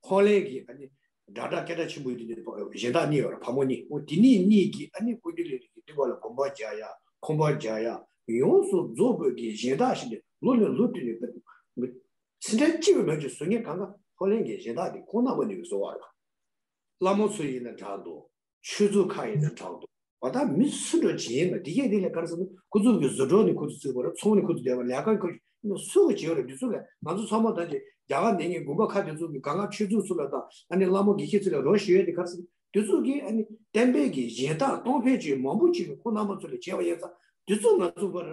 ཧོ་ལན་གྱི་ཨ་ནི་སྒྲ་གྲགས་སྐད་གྲགས་ཆེན་པོ་ཡོད་དེ་གཞན་དག་གཉིས་ཡོད་རེད། བུ་མོ་གཉིས། འོ་དེ་གཉིས་གཉིས་ཀྱིས་ཨ་ནི་ཀུན་འདུས་གླིང་གི་འདི་བ་ལ་དགོན་པ་རྒྱག་ཡ་ཁང་པ་རྒྱག་ཡ་ཡོངས་སུ་རྫོགས་པའི་གི་གཞན་དག་ཞིག་ནས་ལོ་ནས་ལོ་བསྟུད་ནས་ཕར་ཚེ་འཕྲལ་གཅིག་པའི་མན་ཆད་བཟོ་མཁན་གང་ག་ཧོ་ལན་གྱི་གཞན་དག་དེ་ཁོང་རྣམ་པ་གཉིས་ཀྱིས་བཟོ་བ་རེད། བླ་མ་ཚོ་ཡིན་ན་འདྲ་འདུག་ཆོས་ཚོགས་ཁག་ཡིན་ན་འདྲ་འདུག་འོ་ད་མི་སུ་འདྲ་ཅིག་ཡིན་ན་དེ་གས་དེ་ལས་ག་རེ་ཟེར་ན་ཁོ་ཚོ་གི་བཟོ་གྲྭ་ནས་ཁོ་ཚོ་བཙུགས་པ་རེད། ཚོང་ནས་ཁོ་ཚོ་བསྡད་པ་ལས་ཀ་ཁོ་ཚོ་སུ་གི་བྱེད་པ་རེད། འདི་ཚོ་ལས་ང་ཚོ་ཚང་མ་ད་ཅིག་རྒྱ་གར་ནས་ངའི་དགོན་པ་ཁག་དེ་ཚོ་གི་གང་ག་ཆོས་ཚོགས་ཚོ་ལ་དང་ཨ་ནི་བླ་མ་དགེ་བཤེས་ཚོ་ལ་རོགས་ཞུ་ཡས་དེ་ག་རེ་ཟེར་ན་དེ་ཚོ་གི་ཨ་ནི་བསྟན་པའི་གི་གཞན་དག་གཏོང་ཕན་ཅིག་མང་པོ་ཅིག་ཁོ་རྣམ་པ་ཚོ་ལ་བྱས་པ་ཡིན་ཙང་དེ་ཚོ་ང་ཚོ་བར་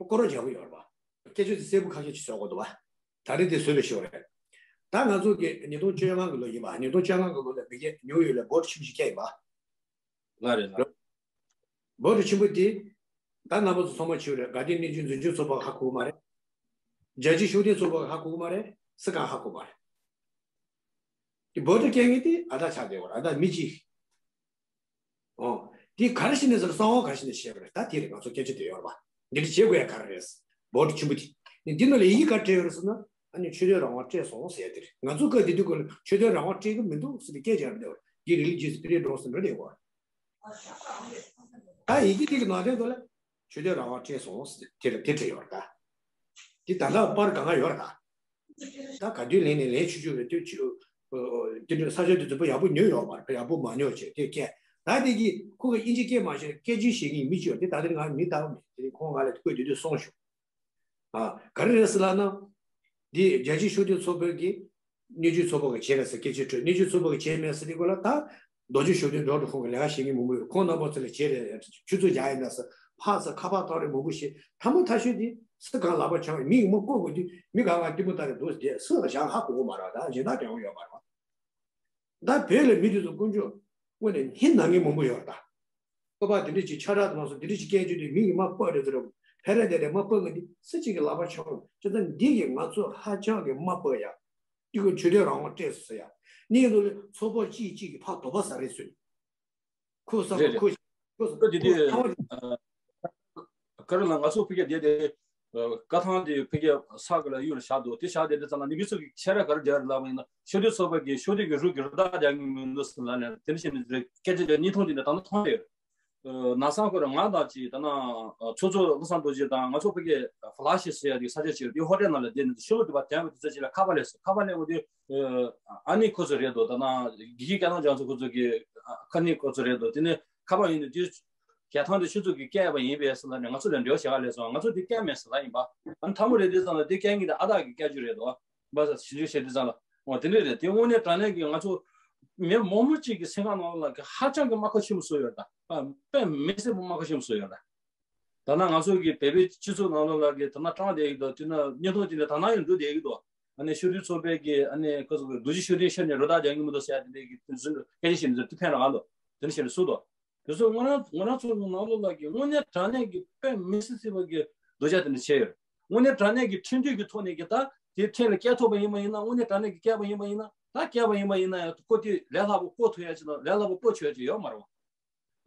སྐོར་ར་རྒྱག་གི་ཡོད་རེད་པ། སྐད་ཆ་དེ་གསལ་པོ་ཁ་ཤས་ཅིག་བཟོ་དགོས་འདུག་བ། ད་རེས་དེ་བཟོས་པའི་ཤོག་རེད། ད་ང་ཚོ་གི་ཉིས་སྟོང་བཅོ་ལྔ་གི་ལོ་ཡིན་པ། ཉིས་སྟོང་བཅོ་ལྔ་གི་ལོ་ལ་མི་སྐད་ཉོ་ཡོད་ལ་བོད་ཆུ་བཞི་སྐད་ཡིན་པ། ལ་རེད་ལ། བོད་ཆེན་པོ་དེ་ད་རྣམ་པ་ཚོ་ཚང་མ་ཆེ་རེད། དགའ་ལྡན་གནས་ཆུང་འཛིན་སྐྱོང་ཚོགས་པ་ཧ་གོ་གི་མ་རེད། རྒྱལ་སྤྱིའི་ཤུགས་ལྡན་ཚོགས་པ་ཧ་གོ་གི་མ་རེད། སུ་གང་ཧ་གོ་མ་རེད། དེ་བོད་དུ་སྐད་ངེས་དེ་ཨ་ད་ཆགས་བསྡད་པ་རེད། ཨ་ད་མི་གཅིག་ཨོ། དེ་ག་རེ་བྱས་ནས་ཟེར་གསང་བ་ག་རེ་བྱས་ནས་བྱས་པ་རེད། ད་དེ་རེད་ང་ཚོ་སྐད་ཆ་དེ་ཡོད་རེད་པ། འདི་འདྲ་བྱེད་དགོས་ཡ་ག་རེ་རེད། བོད་ཆེན་པོ་དེ། ནི་འདི་ནང་ལ་ཡི་གེ་ག་རེ་བྲིས་ཡོད་རེད་ཟེར་ན། ཨ་ནི་ཆོས་དད་རང་དབང་སྤྲད་སོང་ཟེར་ཡ་དེ་རེད། ང་ཚོ་སྐབས་དེ་དུས་སྐབས་ལ་ཆོས་དད་རང་དབང་སྤྲད་གི་མི་འདུག་ཟེར་ནས་སྐད་ཆ་རེད་འདུག་དེ་རི་ལི་ཇི་ཡས་ཕི་རི་ཌམ་ཟེར་འདྲ་རེད་བ། ད་ཡི་གེ་དེ་གི་ནང་དོན་དུ་ལ། ཆོས་དད་རང་དབང་སྤྲད་སོང་ཟེར་དེ་རེད། དེ་བྲིས་ཡོད་རེད་ད། དེ་ད་ལྟ་པར་གང་ག་ཡོད་རེད་ད། ད་ག་དུས་ལེན་ནས་ལེན་ཆུ་ཆུ་རེད་དུས་ཆུ། དེ་འདྲ་ས་ཆ་དེ་རྫུན་པོ་ཡག་པོ་ཉོས་ཡོད་མ་རེད། ཡག་པོ་མ་ཉོས་བྱས་དེ་སྐད། ད་དེ་གི་ཁོ་གི་དབྱིན་ཇི་སྐད་མ་ཤེས་སྐད་ཆ་བཤད་མཁན་མི་གཅིག་ཡོད་དེ། ད་དེ་ང་མི་ལྟ་བུ་མེད་དེ་ཁོང་ང་ལ་བཀོད་དེ་དུས་སོང་ཞུ། ཨ། ག་རེ་རེད་ཟེར་ལབ་ན། འདི་རྒྱལ་སྤྱིའི་ཤུགས་ལྡན་ཚོགས་པའི་གི་སྣོད་བཅུད་ཚོགས་པ་གི་བྱས་རེད་ཟེར་སྐད་ཆ་དྲིས། སྣོད་བཅུད་ཚོགས་པ་གི་བྱས་མེད་ཟེར་དེ་སྐོར་ལ་ད། རྡོ་རྗེ་ཤུགས་ལྡན་ཌོག་ཊར་ཁོང་གི་ལས་ཀ་བྱེད་མཁན་མང་པོ་ཡོད། ཁོང་རྣམ་པ་ཚོ་ལ་བྱས་རེད། ཆུ་ཚོད་རྒྱག་ཡིན་ན་ཟེར་ཕར་ཚུར་ཁ་པར་བཏང་རེད་མང་པོ་ཞིག་ཐ་མ་ཐ་ཤོས་དེ་སུ་གང་ལག་པ་འཆང་མི་ཡི་མ་བསྐོར་དགོས་དུས་མི་གང་ག་གཏི་མུག་ལྟ་རེད་འདུག་དེ་སུ་ལ་བཞག་ཧ་གོ་གི་མ་རེད། ད་གཞན་དག་དྲན་གི་ཡོད་མ་རེད། ད་བོད་ལ་མི་དེ་ཚོ་དཀོན་མཆོག་དངོས་ནས་སྙིང་ན་ངེས་མང་པོ་ཡོད་རེད་ད། སྤོབས་པ་དེ་འདྲ་ཅིག་ཆགས་རག་མ་སོང་། དེ་འདྲ་ཅིག་སྐད་ཅིག་དེ་མི་ཡི་མ་སྤོབས་རེད་ཟེར་རོ། ཕེ་རེ་དེ་རེད་མ་སྤོབས་ངེས་དེ་སུ་གཅིག་གི་ལག་པ་འཆང་རོགས་བྱས་ཙང་འདི་གི་ང་ཚོ་ཧ་ཅང་གི་མ་སྤོབས་ཡ། འདི་གི་ཆོས་དད་རང་དབང་སྤྲད་སོང་ཟེར་ཡ། གནས་ལུགས་ལ་ཚོགས་པ་གཅིག་གཅིག་གི་ཕར་དོགས་པ་ཟ་རེད་ཟེར། ཁོ་ས་རེད་ཁོ་རེད། ཁོ་ས་ཁོ་དེ་ཁོ་དུས་ཚང་མ་དེ། ཨ། ག་རེ་ལ་ང་ཚོ་ཕ་གིར་བསྡད་དེ། ཨ། བཀའ་ཐང་དེ་ཕ་གིར་ས་གི་ལ་གཡུག་ལ་བཞག་འདུག་དེ་བཞག་བསྡད་དུས་ཙམ་ལ་ནི་མི་ཚོ་གིས་ཁྱེད་རང་ག་རེ་བྱས་རེད་ལབ་པ་ཡིན་ན། ཤུགས་ལྡན་ཚོགས་པ་གིས་ཤུགས་ལྡན་གྱི་རུ་གི་རུ་དག་རྒྱག་གི་མི་འདུག་ཟེར་ལབ་ནས་དེ་འདྲ་བྱས་ནས་སྐད་ཆ་དེ་བརྙན་ཐུང་དེ་ནས་ད་ནི་མཐོང་ཡོད། ཨ། ནང་སང་ཁོ་རང་ང་དང་ཅིག་ད་ནང་ཚོགས་གཙོ་བློ་བཟང་རྡོ་རྗེ་དང་ང་ཚོ་ཕ་གིར་ཕ་ལ་ཤི་ཟེར་ཡ་དེ་ས་ཆ་ཅིག་དེ་ཧོ་ཊེལ་ནང་ལ་བསྡད་ནས་ཤོག་བུ་དེ་བ་དྲན་པ་དེ་ཚོ་ཅིག་ལ་ཁ་པར་སླེབས་སོང་། ཁ་པར་སླེབས་པ་དེ། ཨ་ནི་ཁོ་ཚོ་རེད་འདུག་ད་ནང་དགེ་བཤེས་སྐལ་བཟང་རྒྱ་མཚོ་ཁོ་ཚོ་གི་ཨ་ཁ་ནི་ཁོ་ཚོ་རེད་འདུག་དེ་ནས་ཁ་པར་ཡིན་དུས་དེ་རྒྱལ་ཐང་དུ་ཁྱོད་ཚོ་གིས་བསྐྱལ་བ་ཡིན་པས་ཟེར་ལབ་ནས་ང་ཚོ་ལ་འབྲེལ་བ་བྱེད་ག་སླེབས་སོང་། ང་ཚོ་དེ་བསྐྱལ་མེད་ཟེར་ལབ་ཡིན་པ། ཨ་ནི་མཐའ་མ་རེད་དུས་ཙམ་ལ་དེ་བསྐྱལ་མཁན་དེ་ཨ་དག་གིས་བསྐྱལ་རྒྱུ་རེད་འདུག་བ། བ་ས་ཞིབ་འཇུག་བྱེད་དུས་ཙམ་ལ། འོ་དེ་འདྲ་རེད། དེ་དངོས་གནས་དྲང་གནས་ཀྱི་ང་ཚོ་མི་མང་པོ་ཅིག་གི་སེམས་ཁམས་ནང་ལ་ཧ་ཅང་གི་རྨ་ཁ་ཆེན་པོ་བཟོས་ཡོད་ད། དཔེ་མི་སྲིད་པ་རྨ་ཁ་ཆེན་པོ་བཟོས་ཡོད་ད། ད་ནང་ང་ཚོ་གི་བོད་པའི་སྤྱི་ཚོགས་ནང་ལོགས་ལ་གི་ད་ནང་སྤྲང་བསྡད་ཡོད་དོ། དེ་ནས་བརྙན་ཐུང་དེ་འདྲ་ད་ནང་ཡང་འགྲོ་བསྡད་ཡོད་དོ། ཨ་ནི་ཤུགས་ལྡན་ཚོགས་པའི་གི་ཨ་ནི་ཁོ་ཚོ་གི་རྡོ་རྗེ་ཤུགས་ལྡན་ཤར་ནས་རུ་དག་རྒྱག་གི་མི་འདུག་ཟེར་ཡ་དེ་འདྲའི་གི་དེ་ཚོ་སྐད་ཆ་བཤད་ནས་ཚོ་དེ་ཕན་རང་འདུག་དེ་འདྲ་བཤད་ནས་སུ་འདུག་དེ་ཚོ་ང་རང་ང་རང་ཚོ་ནང་ལོགས་ལ་གི་དངོས་གནས་དྲང་གནས་ཀྱི་དཔེ་མི་སྲིད་སྲིད་པ་གི་རྡོ་རྗེ་དེ་འདྲ་བྱས་ཡོད། དངོས་གནས་དྲང་གནས་ཀྱི་ཁྲིམས་མཐུན་གྱི་ཐོག་ནས་ཀྱི་ད་དེ་ཁྲིམས་ལ་བཀལ་ཐུབ་པ་ཡིན་པ་ཡིན་ན། དངོས་གནས་དྲང་གནས་ཀྱི་བཀལ་པ་ཡིན་པ་ཡིན་ན། ད་བཀལ་པ་ཡིན་པ་ཡིན་ན་ཡང་ཁོ་དེ་ལས་སླ་པོ་བཀོལ་ཐུབ་ཡ་ཅིག་དང་ལས་སླ་པོ་བཀོལ་ཆོག་ཡ་ཅིག་ཡོད་མ་རེད་བ།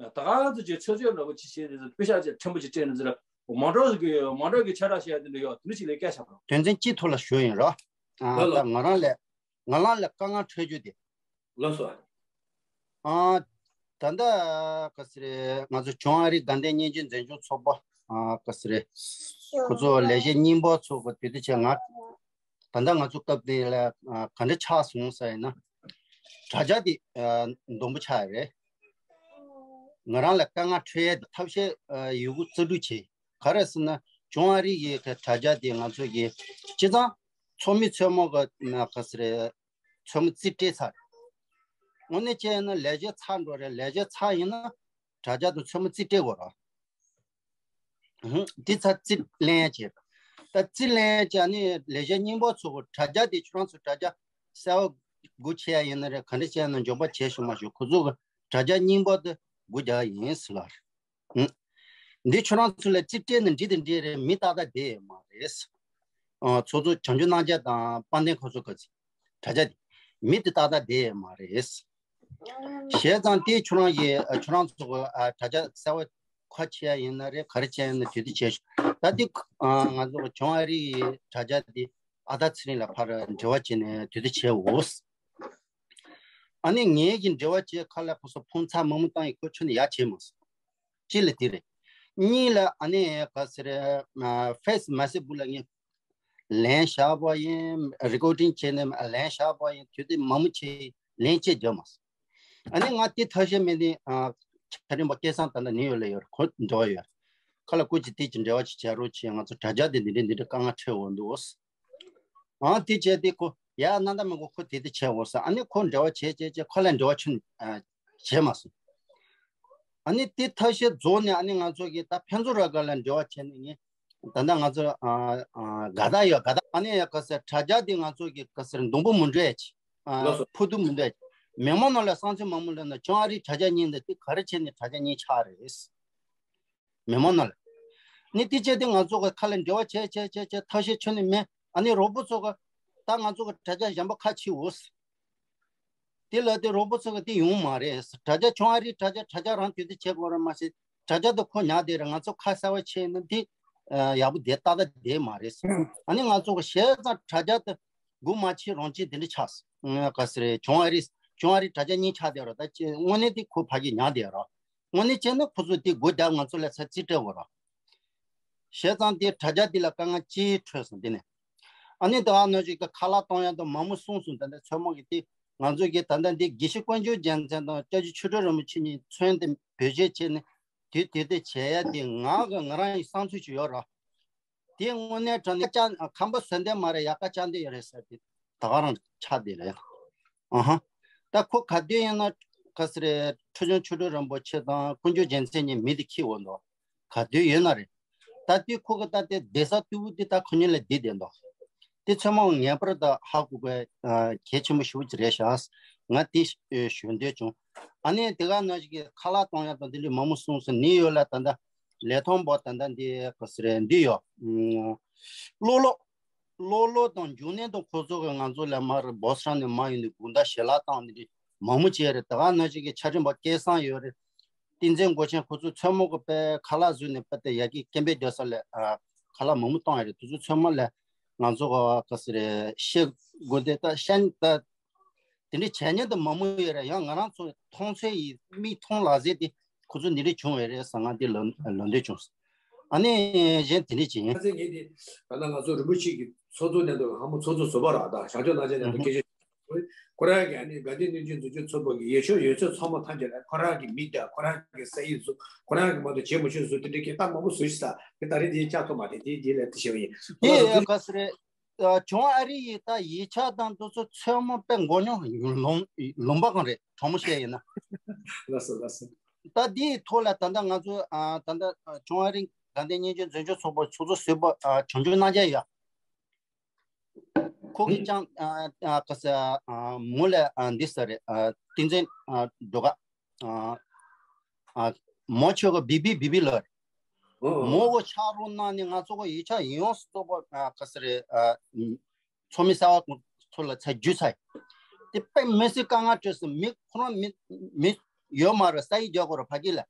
ད་ག་ཚོད་ཅིག་ཆོས་ཆོས་འདྲ་པོ་ཅིག་བྱས་ནས་དཔེ་ཤག་ཅིག་ཕྲན་བུ་ཅིག་སྤྲད་ནས་ཟེར། མ་འགྲོ་གི་མ་འགྲོ་གི་ཆ་རག་བཤད་ཡ་དེ་འདྲ་ཡོད། དེ་འདྲ་ཅིག་ལ་བཀལ་བཞག་པ་རེད། དོན་ཚན་གཅིག་ཐོག་ལ་ཞུ་ཡིན་རོགས། ཨ། ལགས་ལགས། ད་ང་རང་ལ་ང་རང་ལ་དཀའ་ངལ་འཕྲད་རྒྱུ་དེ། ལགས་སོ། ཨ། ད་ལྟ་ག་ཟེར་རེད། ང་ཚོ་བྱང་ཨ་རིའི་དགའ་ལྡན་སྙན་ཆེན་འཛིན་སྐྱོང་ཚོགས་པ། ཨ། ག་ཟེར་རེད། ཁོ་ཚོ་ལས་བྱེད་རྙིང་པ་ཚོ་གི་དུས་དུས་ཆེ་ང་ད་ལྟ་ང་ཚོ་སྐབས་དེ་ལ་ཨ་ག་འདྲ་ཆགས་སོང་ཟེར་ཡིན་ན། དྲ་རྒྱ་དེ་ཨ་སྡོང་པོ་ཆགས་རེད། ང་རང་ལ་དཀའ་ངལ་འཕྲད་ཡས་དེ་ཐབས་ཤེས་ཨ་ཡོད་རྒུ་རྩལ་སྤྲུགས་བྱས། ག་རེ་ཟེར་ན། བྱང་ཨ་རི་ཡི་གི་དྲ་རྒྱ་དེ་ང་ཚོ་གི་སྤྱི་བཏང་ཚོགས་མི་ཚོད་མ་གི་ན་ག་ཟེར་རེད། ཚོད་མ་རྩིས་སྤྲད་ཚར། དངོས་གནས་བྱས་ན་ལས་བྱེད་ཚར་འགྲོ་རེད། ལས་བྱེད་ཚར་ཡིན་ན་དྲ་རྒྱ་དང་ཚོད་མ་རྩིས་སྤྲད་དགོས་ར། ཧུམ། འདི་ཚར་རྩིས་ལེན་ཡ་བྱེད། ད་རྩིས་ལེན་ཡ་བྱས་ནས་ལས་བྱེད་རྙིང་པ་ཚོ་གི་དྲ་རྒྱ་དེ་ཁྱོད་རང་ཚོ་དྲ་རྒྱ་གསར་པ་སྒོ་ཕྱེ་ཡ་ཡིན་ན་རེད། ག་འདྲ་བྱས་ན་འཇོན་པ་བྱས་ཤོག་མ་ཤོག་ཁོ་ཚོ་གི་དྲ་རྒྱ་རྙིང་པ་དེ་སྒོ་རྒྱག་ཡིན་ཟེར་ལ། ཧུམ། འདི་ཁྱོད་རང་ཚོ་ལ་རྩིས་སྤྲད་ན་འགྲིག་དང་འགྲིག་རེད། མི་ཏག་ཏག་བསྡད་ཡོད་མ་རེད། ཨ། ཚོགས་གཙོ་བྱང་ཆུབ་རྣམ་རྒྱལ་དང་དཔལ་ལྡན་ཁོ་ཚོ་གི་དྲ་རྒྱ་དེ་མི་དེ་ཏག་ཏག་བསྡད་ཡོད་མ་རེད། བྱས་ཙང་དེ་ཁྱོད་རང་གིས་ཨ་ཁྱོད་རང་ཚོ་གི་ཨ་དྲ་རྒྱ་གསར་པ་ཁ་ཕྱེ་ཡ་ཡིན་ན་རེད། ག་རེ་བྱས་ཡིན་ན་དེ་དུས་བྱས་ཤོག་ད་དེ་ཨ་ང་ཚོ་གི་བྱང་ཨ་རི་ཡི་དྲ་རྒྱ་དེ་ཨ་ད་ཚེ་རིང་ལགས་ཕར་འབྲེལ་བ་བྱས་ནས་དེ་དུས་བྱས་འོ། ཨ་ནི་ངེད་ཀྱིས་འབྲེལ་བ་བྱས་ཁ་ལ་ཁོ་ཚོ་ཕོན་ཚ་མང་མོ་བཏང་ཡིན། ཁོ་ཁྱོན་ནས་ཡ་བྱས་མ་སོང་། གཅིག་ལ་དེ་རེད། གཉིས་ལ་ཨ་ནི་ག་ཟེར་རེད། ཕེ་སི་མེ་སེ་བུ་ལ་ངས་ལན་བཞག་པ་ཡིན། རི་ཀོར་ཌིང་བྱས་ནས་ལན་བཞག་པ་ཡིན། དུས་དེ་མང་མོ་བྱས་ལན་གཅིག་རྒྱབ་མ་སོང་། ཨ་ནི་ང་དེ་ཐབས་ཤེས་མེད་དེ་ཨ་ཆ་རིམ་པ་སྐལ་བཟང་ད་ལྟ་ནིའུ་ཡོག་ལ་ཡོད་རེད། ཁོ་འབྲེལ་བ་ཡོད། ཁ་ལ་སྐུ་མཁྱེན་དེ་གྱི་འབྲེལ་བ་ཅིག་བྱ་རོགས་བྱས། ང་ཚོ་དྲ་རྒྱ་དེ་འདི་འདྲ་འདི་འདྲ་དཀའ་ངལ་འཕྲད་འོང་འདུག་ཨང་། དེ་བྱས་ཏེ་ཁོ་ཡ་གནམ་ད་མི་གོ་ཁོ་དེ་དེ་བྱས་འོང་ཟེར། ཨ་ནི་ཁོ་འབྲེལ་བ་བྱས་བྱས་བྱས་ཁོ་ལ་འབྲེལ་བ་ཆུ་ནས་བྱས་མ་སོང་། ཨ་ནི་དེ་ཐབས་ཤེས་རྫོགས་ནས་ཨ་ནི་ང་ཚོ་གིས་ད་ཕན་ཚུན་ར་ག་ལ་འབྲེལ་བ་བྱས་ནས་ངས་ད་ལྟ་ང་ཚོ་ཨ་ཨ་དགའ་ད་ཡོད་དགའ་ད། ཨ་ནི་ཡ་ག་ཟེར་དྲ་རྒྱ་དེ་ང་ཚོ་གིས་ག་ཟེར་སྡོང་པོ་མི་འགྲོ་ཡ་ཆེ། ཨ་ལགས་སོ། ཕུ་དུ་མི་འགྲོ་ཡ་ཆེ། མི་མང་ནང་ལ་བསམ་ཚུལ་མང་མོ་ལབ་ན་བྱང་ཨ་རིའི་དྲ་རྒྱ་རྙིང་འདི་དེ་ག་རེ་བྱས་ནས་དྲ་རྒྱ་རྙིང་ཆགས་རེད། མི་མང་ནང་ལ། ནི་དེ་བྱས་ཏེ་ང་ཚོ་གི་ཁ་ལ་འབྲེལ་བ་བྱས་བྱས་བྱས་བྱས་ཐབས་ཤེས་ཁྱོན་ནས་མེད། ཨ་ནི་རོགས་པོ་ཚོ་གི་ད་ང་ཚོ་གི་དྲ་རྒྱ་གཞན་པ་ཁ་ཕྱེ་འོ། དེ་ལ་དེ་རོགས་པོ་ཚོ་གི་དེ་ཡོང་མ་རེད། དྲ་རྒྱ་བྱང་ཨ་རིའི་དྲ་རྒྱ་དྲ་རྒྱ་རང་དུས་དེ་བྱེད་དགོས་རེད་མ་ཟད། དྲ་རྒྱ་དེ་ཁོ་ཉག་དེ་རེད། ང་ཚོ་ཁ་གསལ་བ་བྱས་ན་དེ་ཡག་པོ་དེ་ཏག་ཏག་བསྡད་མ་རེད། ཨ་ནི་ང་ཚོ་གི་བྱས་ཙང་དྲ་རྒྱ་དེ་སྒོ་མ་ཕྱེ་རང་ཕྱེ་དེ་འདྲ་ཆགས་སོང་། ག་ཟེར་རེད། བྱང་ཨ་རི་བྱང་ཨ་རིའི་དྲ་རྒྱ་གཉིས་ཆགས་བསྡད་རེད། ད་ཅི་དངོས་གནས་དེ་ཁོ་ཕ་གི་ཉག་དེ་རེད། དངོས་གནས་བྱས་ན་ཁོ་ཚོ་དེ་སྒོ་རྒྱག་ང་ཚོ་ལ་ཚ་རྩིས་སྤྲད་དགོས་ར། བྱས་ཙང་དེ་དྲ་རྒྱ་འདི་ལ་དཀའ་ངལ་ཅི་འཕྲད་སོང་དེ་ནས། ཨ་ནི་དེ་ག་ནང་བཞིན་གྱི་ཁ་ལག་གཏོང་ཡག་དང་མང་མོ་གསུངས་སོང་། ད་ལྟ་ཚོད་མ་གི་དེ་ང་ཚོ་གི་ད་ལྟ་འདི་དགེ་བཤེས་དཀོན་མཆོག་རྒྱལ་མཚན་དང་སྐྱབས་རྗེ་ཆོས་སྒྲོན་རིན་པོ་ཆེ་གཉིས་མཚོན་དེ་བེད་སྤྱོད་བྱས་ནས་དེ་དེ་དེ་བྱས་ཡ་དེ་ང་གི་ང་རང་ཡི་བསམ་ཚུལ་ཞིག་ཡོད་ར། དེ་དངོས་གནས་དྲང་གནས་ཅང་ཁམས་པ་བཟོ་འདོད་མ་རེད། ཡག་ག་ཅང་འདོད་ཡོད་རེད་ཟེར་དེ་ད་ག་རང་ཆགས་བསྡད་རེད། ཨ་ཧ། ད་ཁོ་ག་དུས་ཡིན་ན་ག་ཟེར་རེད། ཁྲི་བྱང་ཆོས་སྒྲོན་རིན་པོ་ཆེ་དང་དཀོན་མཆོག་རྒྱལ་མཚན་གཉིས་མི་དེ་ཁྱི་འོ་འདུག་ག་དུས་ཡོད་ན་རེད། ད་དུས་ཁོ་གི་ད་དེ་བསྡད་ས་སྟུག་པོ་དེ་ད་ཁོ་གཉིས་ལ་བསྡད་བསྡད་འདུག་དེ་ཚོད་མ་ངེས་པར་ད་ཧ་གོ་དགོས་གལ་ཆེན་པོ་ཞེ་པོ་ཅིག་རེད་ཤག་ང་དེ་ཞུ་འདོད་བྱུང་། ཨ་ནི་དེ་ག་ནང་བཞིན་གྱི་ཁ་ལག་གཏོང་ཡག་དང་དེ་འདྲའི་མང་པོ་གསུངས་སོང་། ནི་ཡོད་ལ་ད་ལྟ་ལས་ཐོག་འབོ་ད་ལྟ་འདི་ག་ཟེར་རེད། འདི་ཡོད། ཨུམ། ལོ་ལོ། ལོ་ལོ་དང་འབྱུང་གནས་དང་ཁོ་ཚོ་གི་ང་ཚོ་ལ་མར་བོ་སི་ཊོན་ནས་མར་ཡོང་ནས་དགོང་དག་ཞལ་ལག་བཏང་ནས་མང་མོ་བྱས་རེད། ད་ག་ནང་བཞིན་གྱི་ཆ་འཕྲིན་པ་སྐལ་བཟང་ཡོད་རེད། བསྟན་འཛིན་སྒོ་ཆེན་ཁོ་ཚོ་ཚོད་མ་གི་དཔེ་ཁ་ལག་བཟོས་ནས་དཔེ་དེ་ཡ་གི་སྐད་འབོད་རྒྱག་ས་ལ་ཨ་ཁ་ལག་མང་མོ་བཏང་ཡ་རེད། དེ་ཚོ་ཚོད་མ་ལ་ང་ཚོ་ག་ག་ཟེར་རེད། ཤེས་དགོས་དེ་ད་ཤན་ད། དེ་འདྲའི་བྱས་ཉེས་དེ་མང་པོ་ཡོད་རེད། ཡང་ང་རང་ཚོ་མཐོང་ཚོད་ཡིན་མིག་མཐོང་ལག་ཟིན་དེ་ཁོ་ཚོ་འདི་འདྲ་བྱུང་བས་རེད་ཟེར་ང་འདི་ལབ་ལབ་འདོད་བྱུང་། ཨ་ནི་གཞན་དེ་འདྲ་ཅིག་ཡིན། ཁ་སང་ངས་དེ་ད་ལྟ་ང་ཚོ་རིན་པོ་ཆེ་གི་ཚོགས་གཙོ་ནས་འདུག་ཧ་མོ་ཚོགས་གཙོ་ཟུར་པ་ར་ད་བྱང་ཕྱོགས་གླང་ཆེན་ནས་འདུག་སྐད་ཆ་ཁོ་རང་གི་ཨ་ནི་དགའ་ལྡན་སྟོབས་ཆེན་འཛུགས་སྐྲུན་ཚོགས་པ་གི་ཡོད་ཆོག་ཡོད་ཚད་ཚང་མ་ཐམས་ཅད་ལ་ཁོ་རང་གི་མིང་དང་ཁོ་རང་གི་ས་ཡིག་བཟོ། ཁོ་རང་གི་མ་གཏོགས་བྱེད་མ་ཆོག་བཟོ། དེ་འདྲའི་སྐད་བཏགས་མང་པོ་བཟོ་ཤི་ས་དེ་ད་རེས་དེ་བཅག་ཐུབ་མ་རེད། དེ་རྗེས་ལ་དེ་བྱས་པ་ཡིན། དེ་ཡང་ག་ཟེར་རེད། ཨ། བྱང་ཨ་རི་ཡི་ད་ཡིག་ཆ་དང་དེ་ཚོ་ཚོད་མ་དཔེ་མགོ་རྙོག་ལུང་ལུང་པ་གང་རེད། དྲང་མོ་བཤད་ཡིན་ན། ལགས་སོ་ལགས་སོ། ད་འདིའི་ཐོག་ལ་ད་ལྟ་ང་ཚོ་ཨ་ད་ལྟ་བྱང་ཨ་རི་དགའ་ལྡན་སྙན་ཆེན་འཛིན་སྐྱོང་ཚོགས་པ་ཚོགས་གཙོ་ཟུར་པ་ཨ་བྱང་ཆུབ་རྣམ་རྒྱལ་ཡོད། ཁོ་གིས་ཀྱང་ཨ་ཨ་ག་ས་ཨ་མོ་ལ་ཨ་འདི་ས་རེད། ཨ་བསྟན་འཛིན་ཨ་སྒྲོལ་དཀར་ཨ་ ཨ། མོ་ཆོས་གོ་བི་བི་བི་བི་ལོ་རེད། མོ་གོ་ཕྱག་རོགས་གནང་ནས་ང་ཚོ་གོ་ཡིག་ཆ་ཡིན་ཡོང་སུ་གཏོགས་པ་ཨ་ག་ས་རེད། ཨ། ཚོགས་མི་གསར་པ་ཚོ་ལ་ཚ་རྒྱུ་ཚ་ཡི། དེ་དཔེ་མི་སྲིད་དཀའ་ངལ་སྤྲོད་སོང་། མི་ཁོ་རང་མི་མི་ཡོད་མ་རེད། ས་ཡིག་རྒྱག་གོ་ར་ཕ་གི་ལ།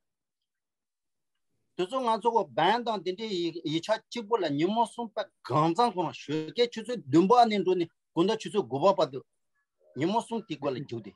དེ་ཚོ་ང་ཚོ་གོ་བན་དང་དེ་འདྲའི་ཡིག་ཡིག་ཆ་གཅིག་པོ་ལ་ཉིན་མོ་གསུམ་པ་གང་ཚང་ཁོ་རང་ཞོགས་ཀས་ཆུ་ཚོད་བདུན་པ་ནས་འགྲོ་ནས་དགོང་དག་ཆུ་ཚོད་དགུ་པ་བར་དུ་ཉིན་མོ་གསུམ་དེ་སྐོར་ལ་རྒྱུགས་ཏེ།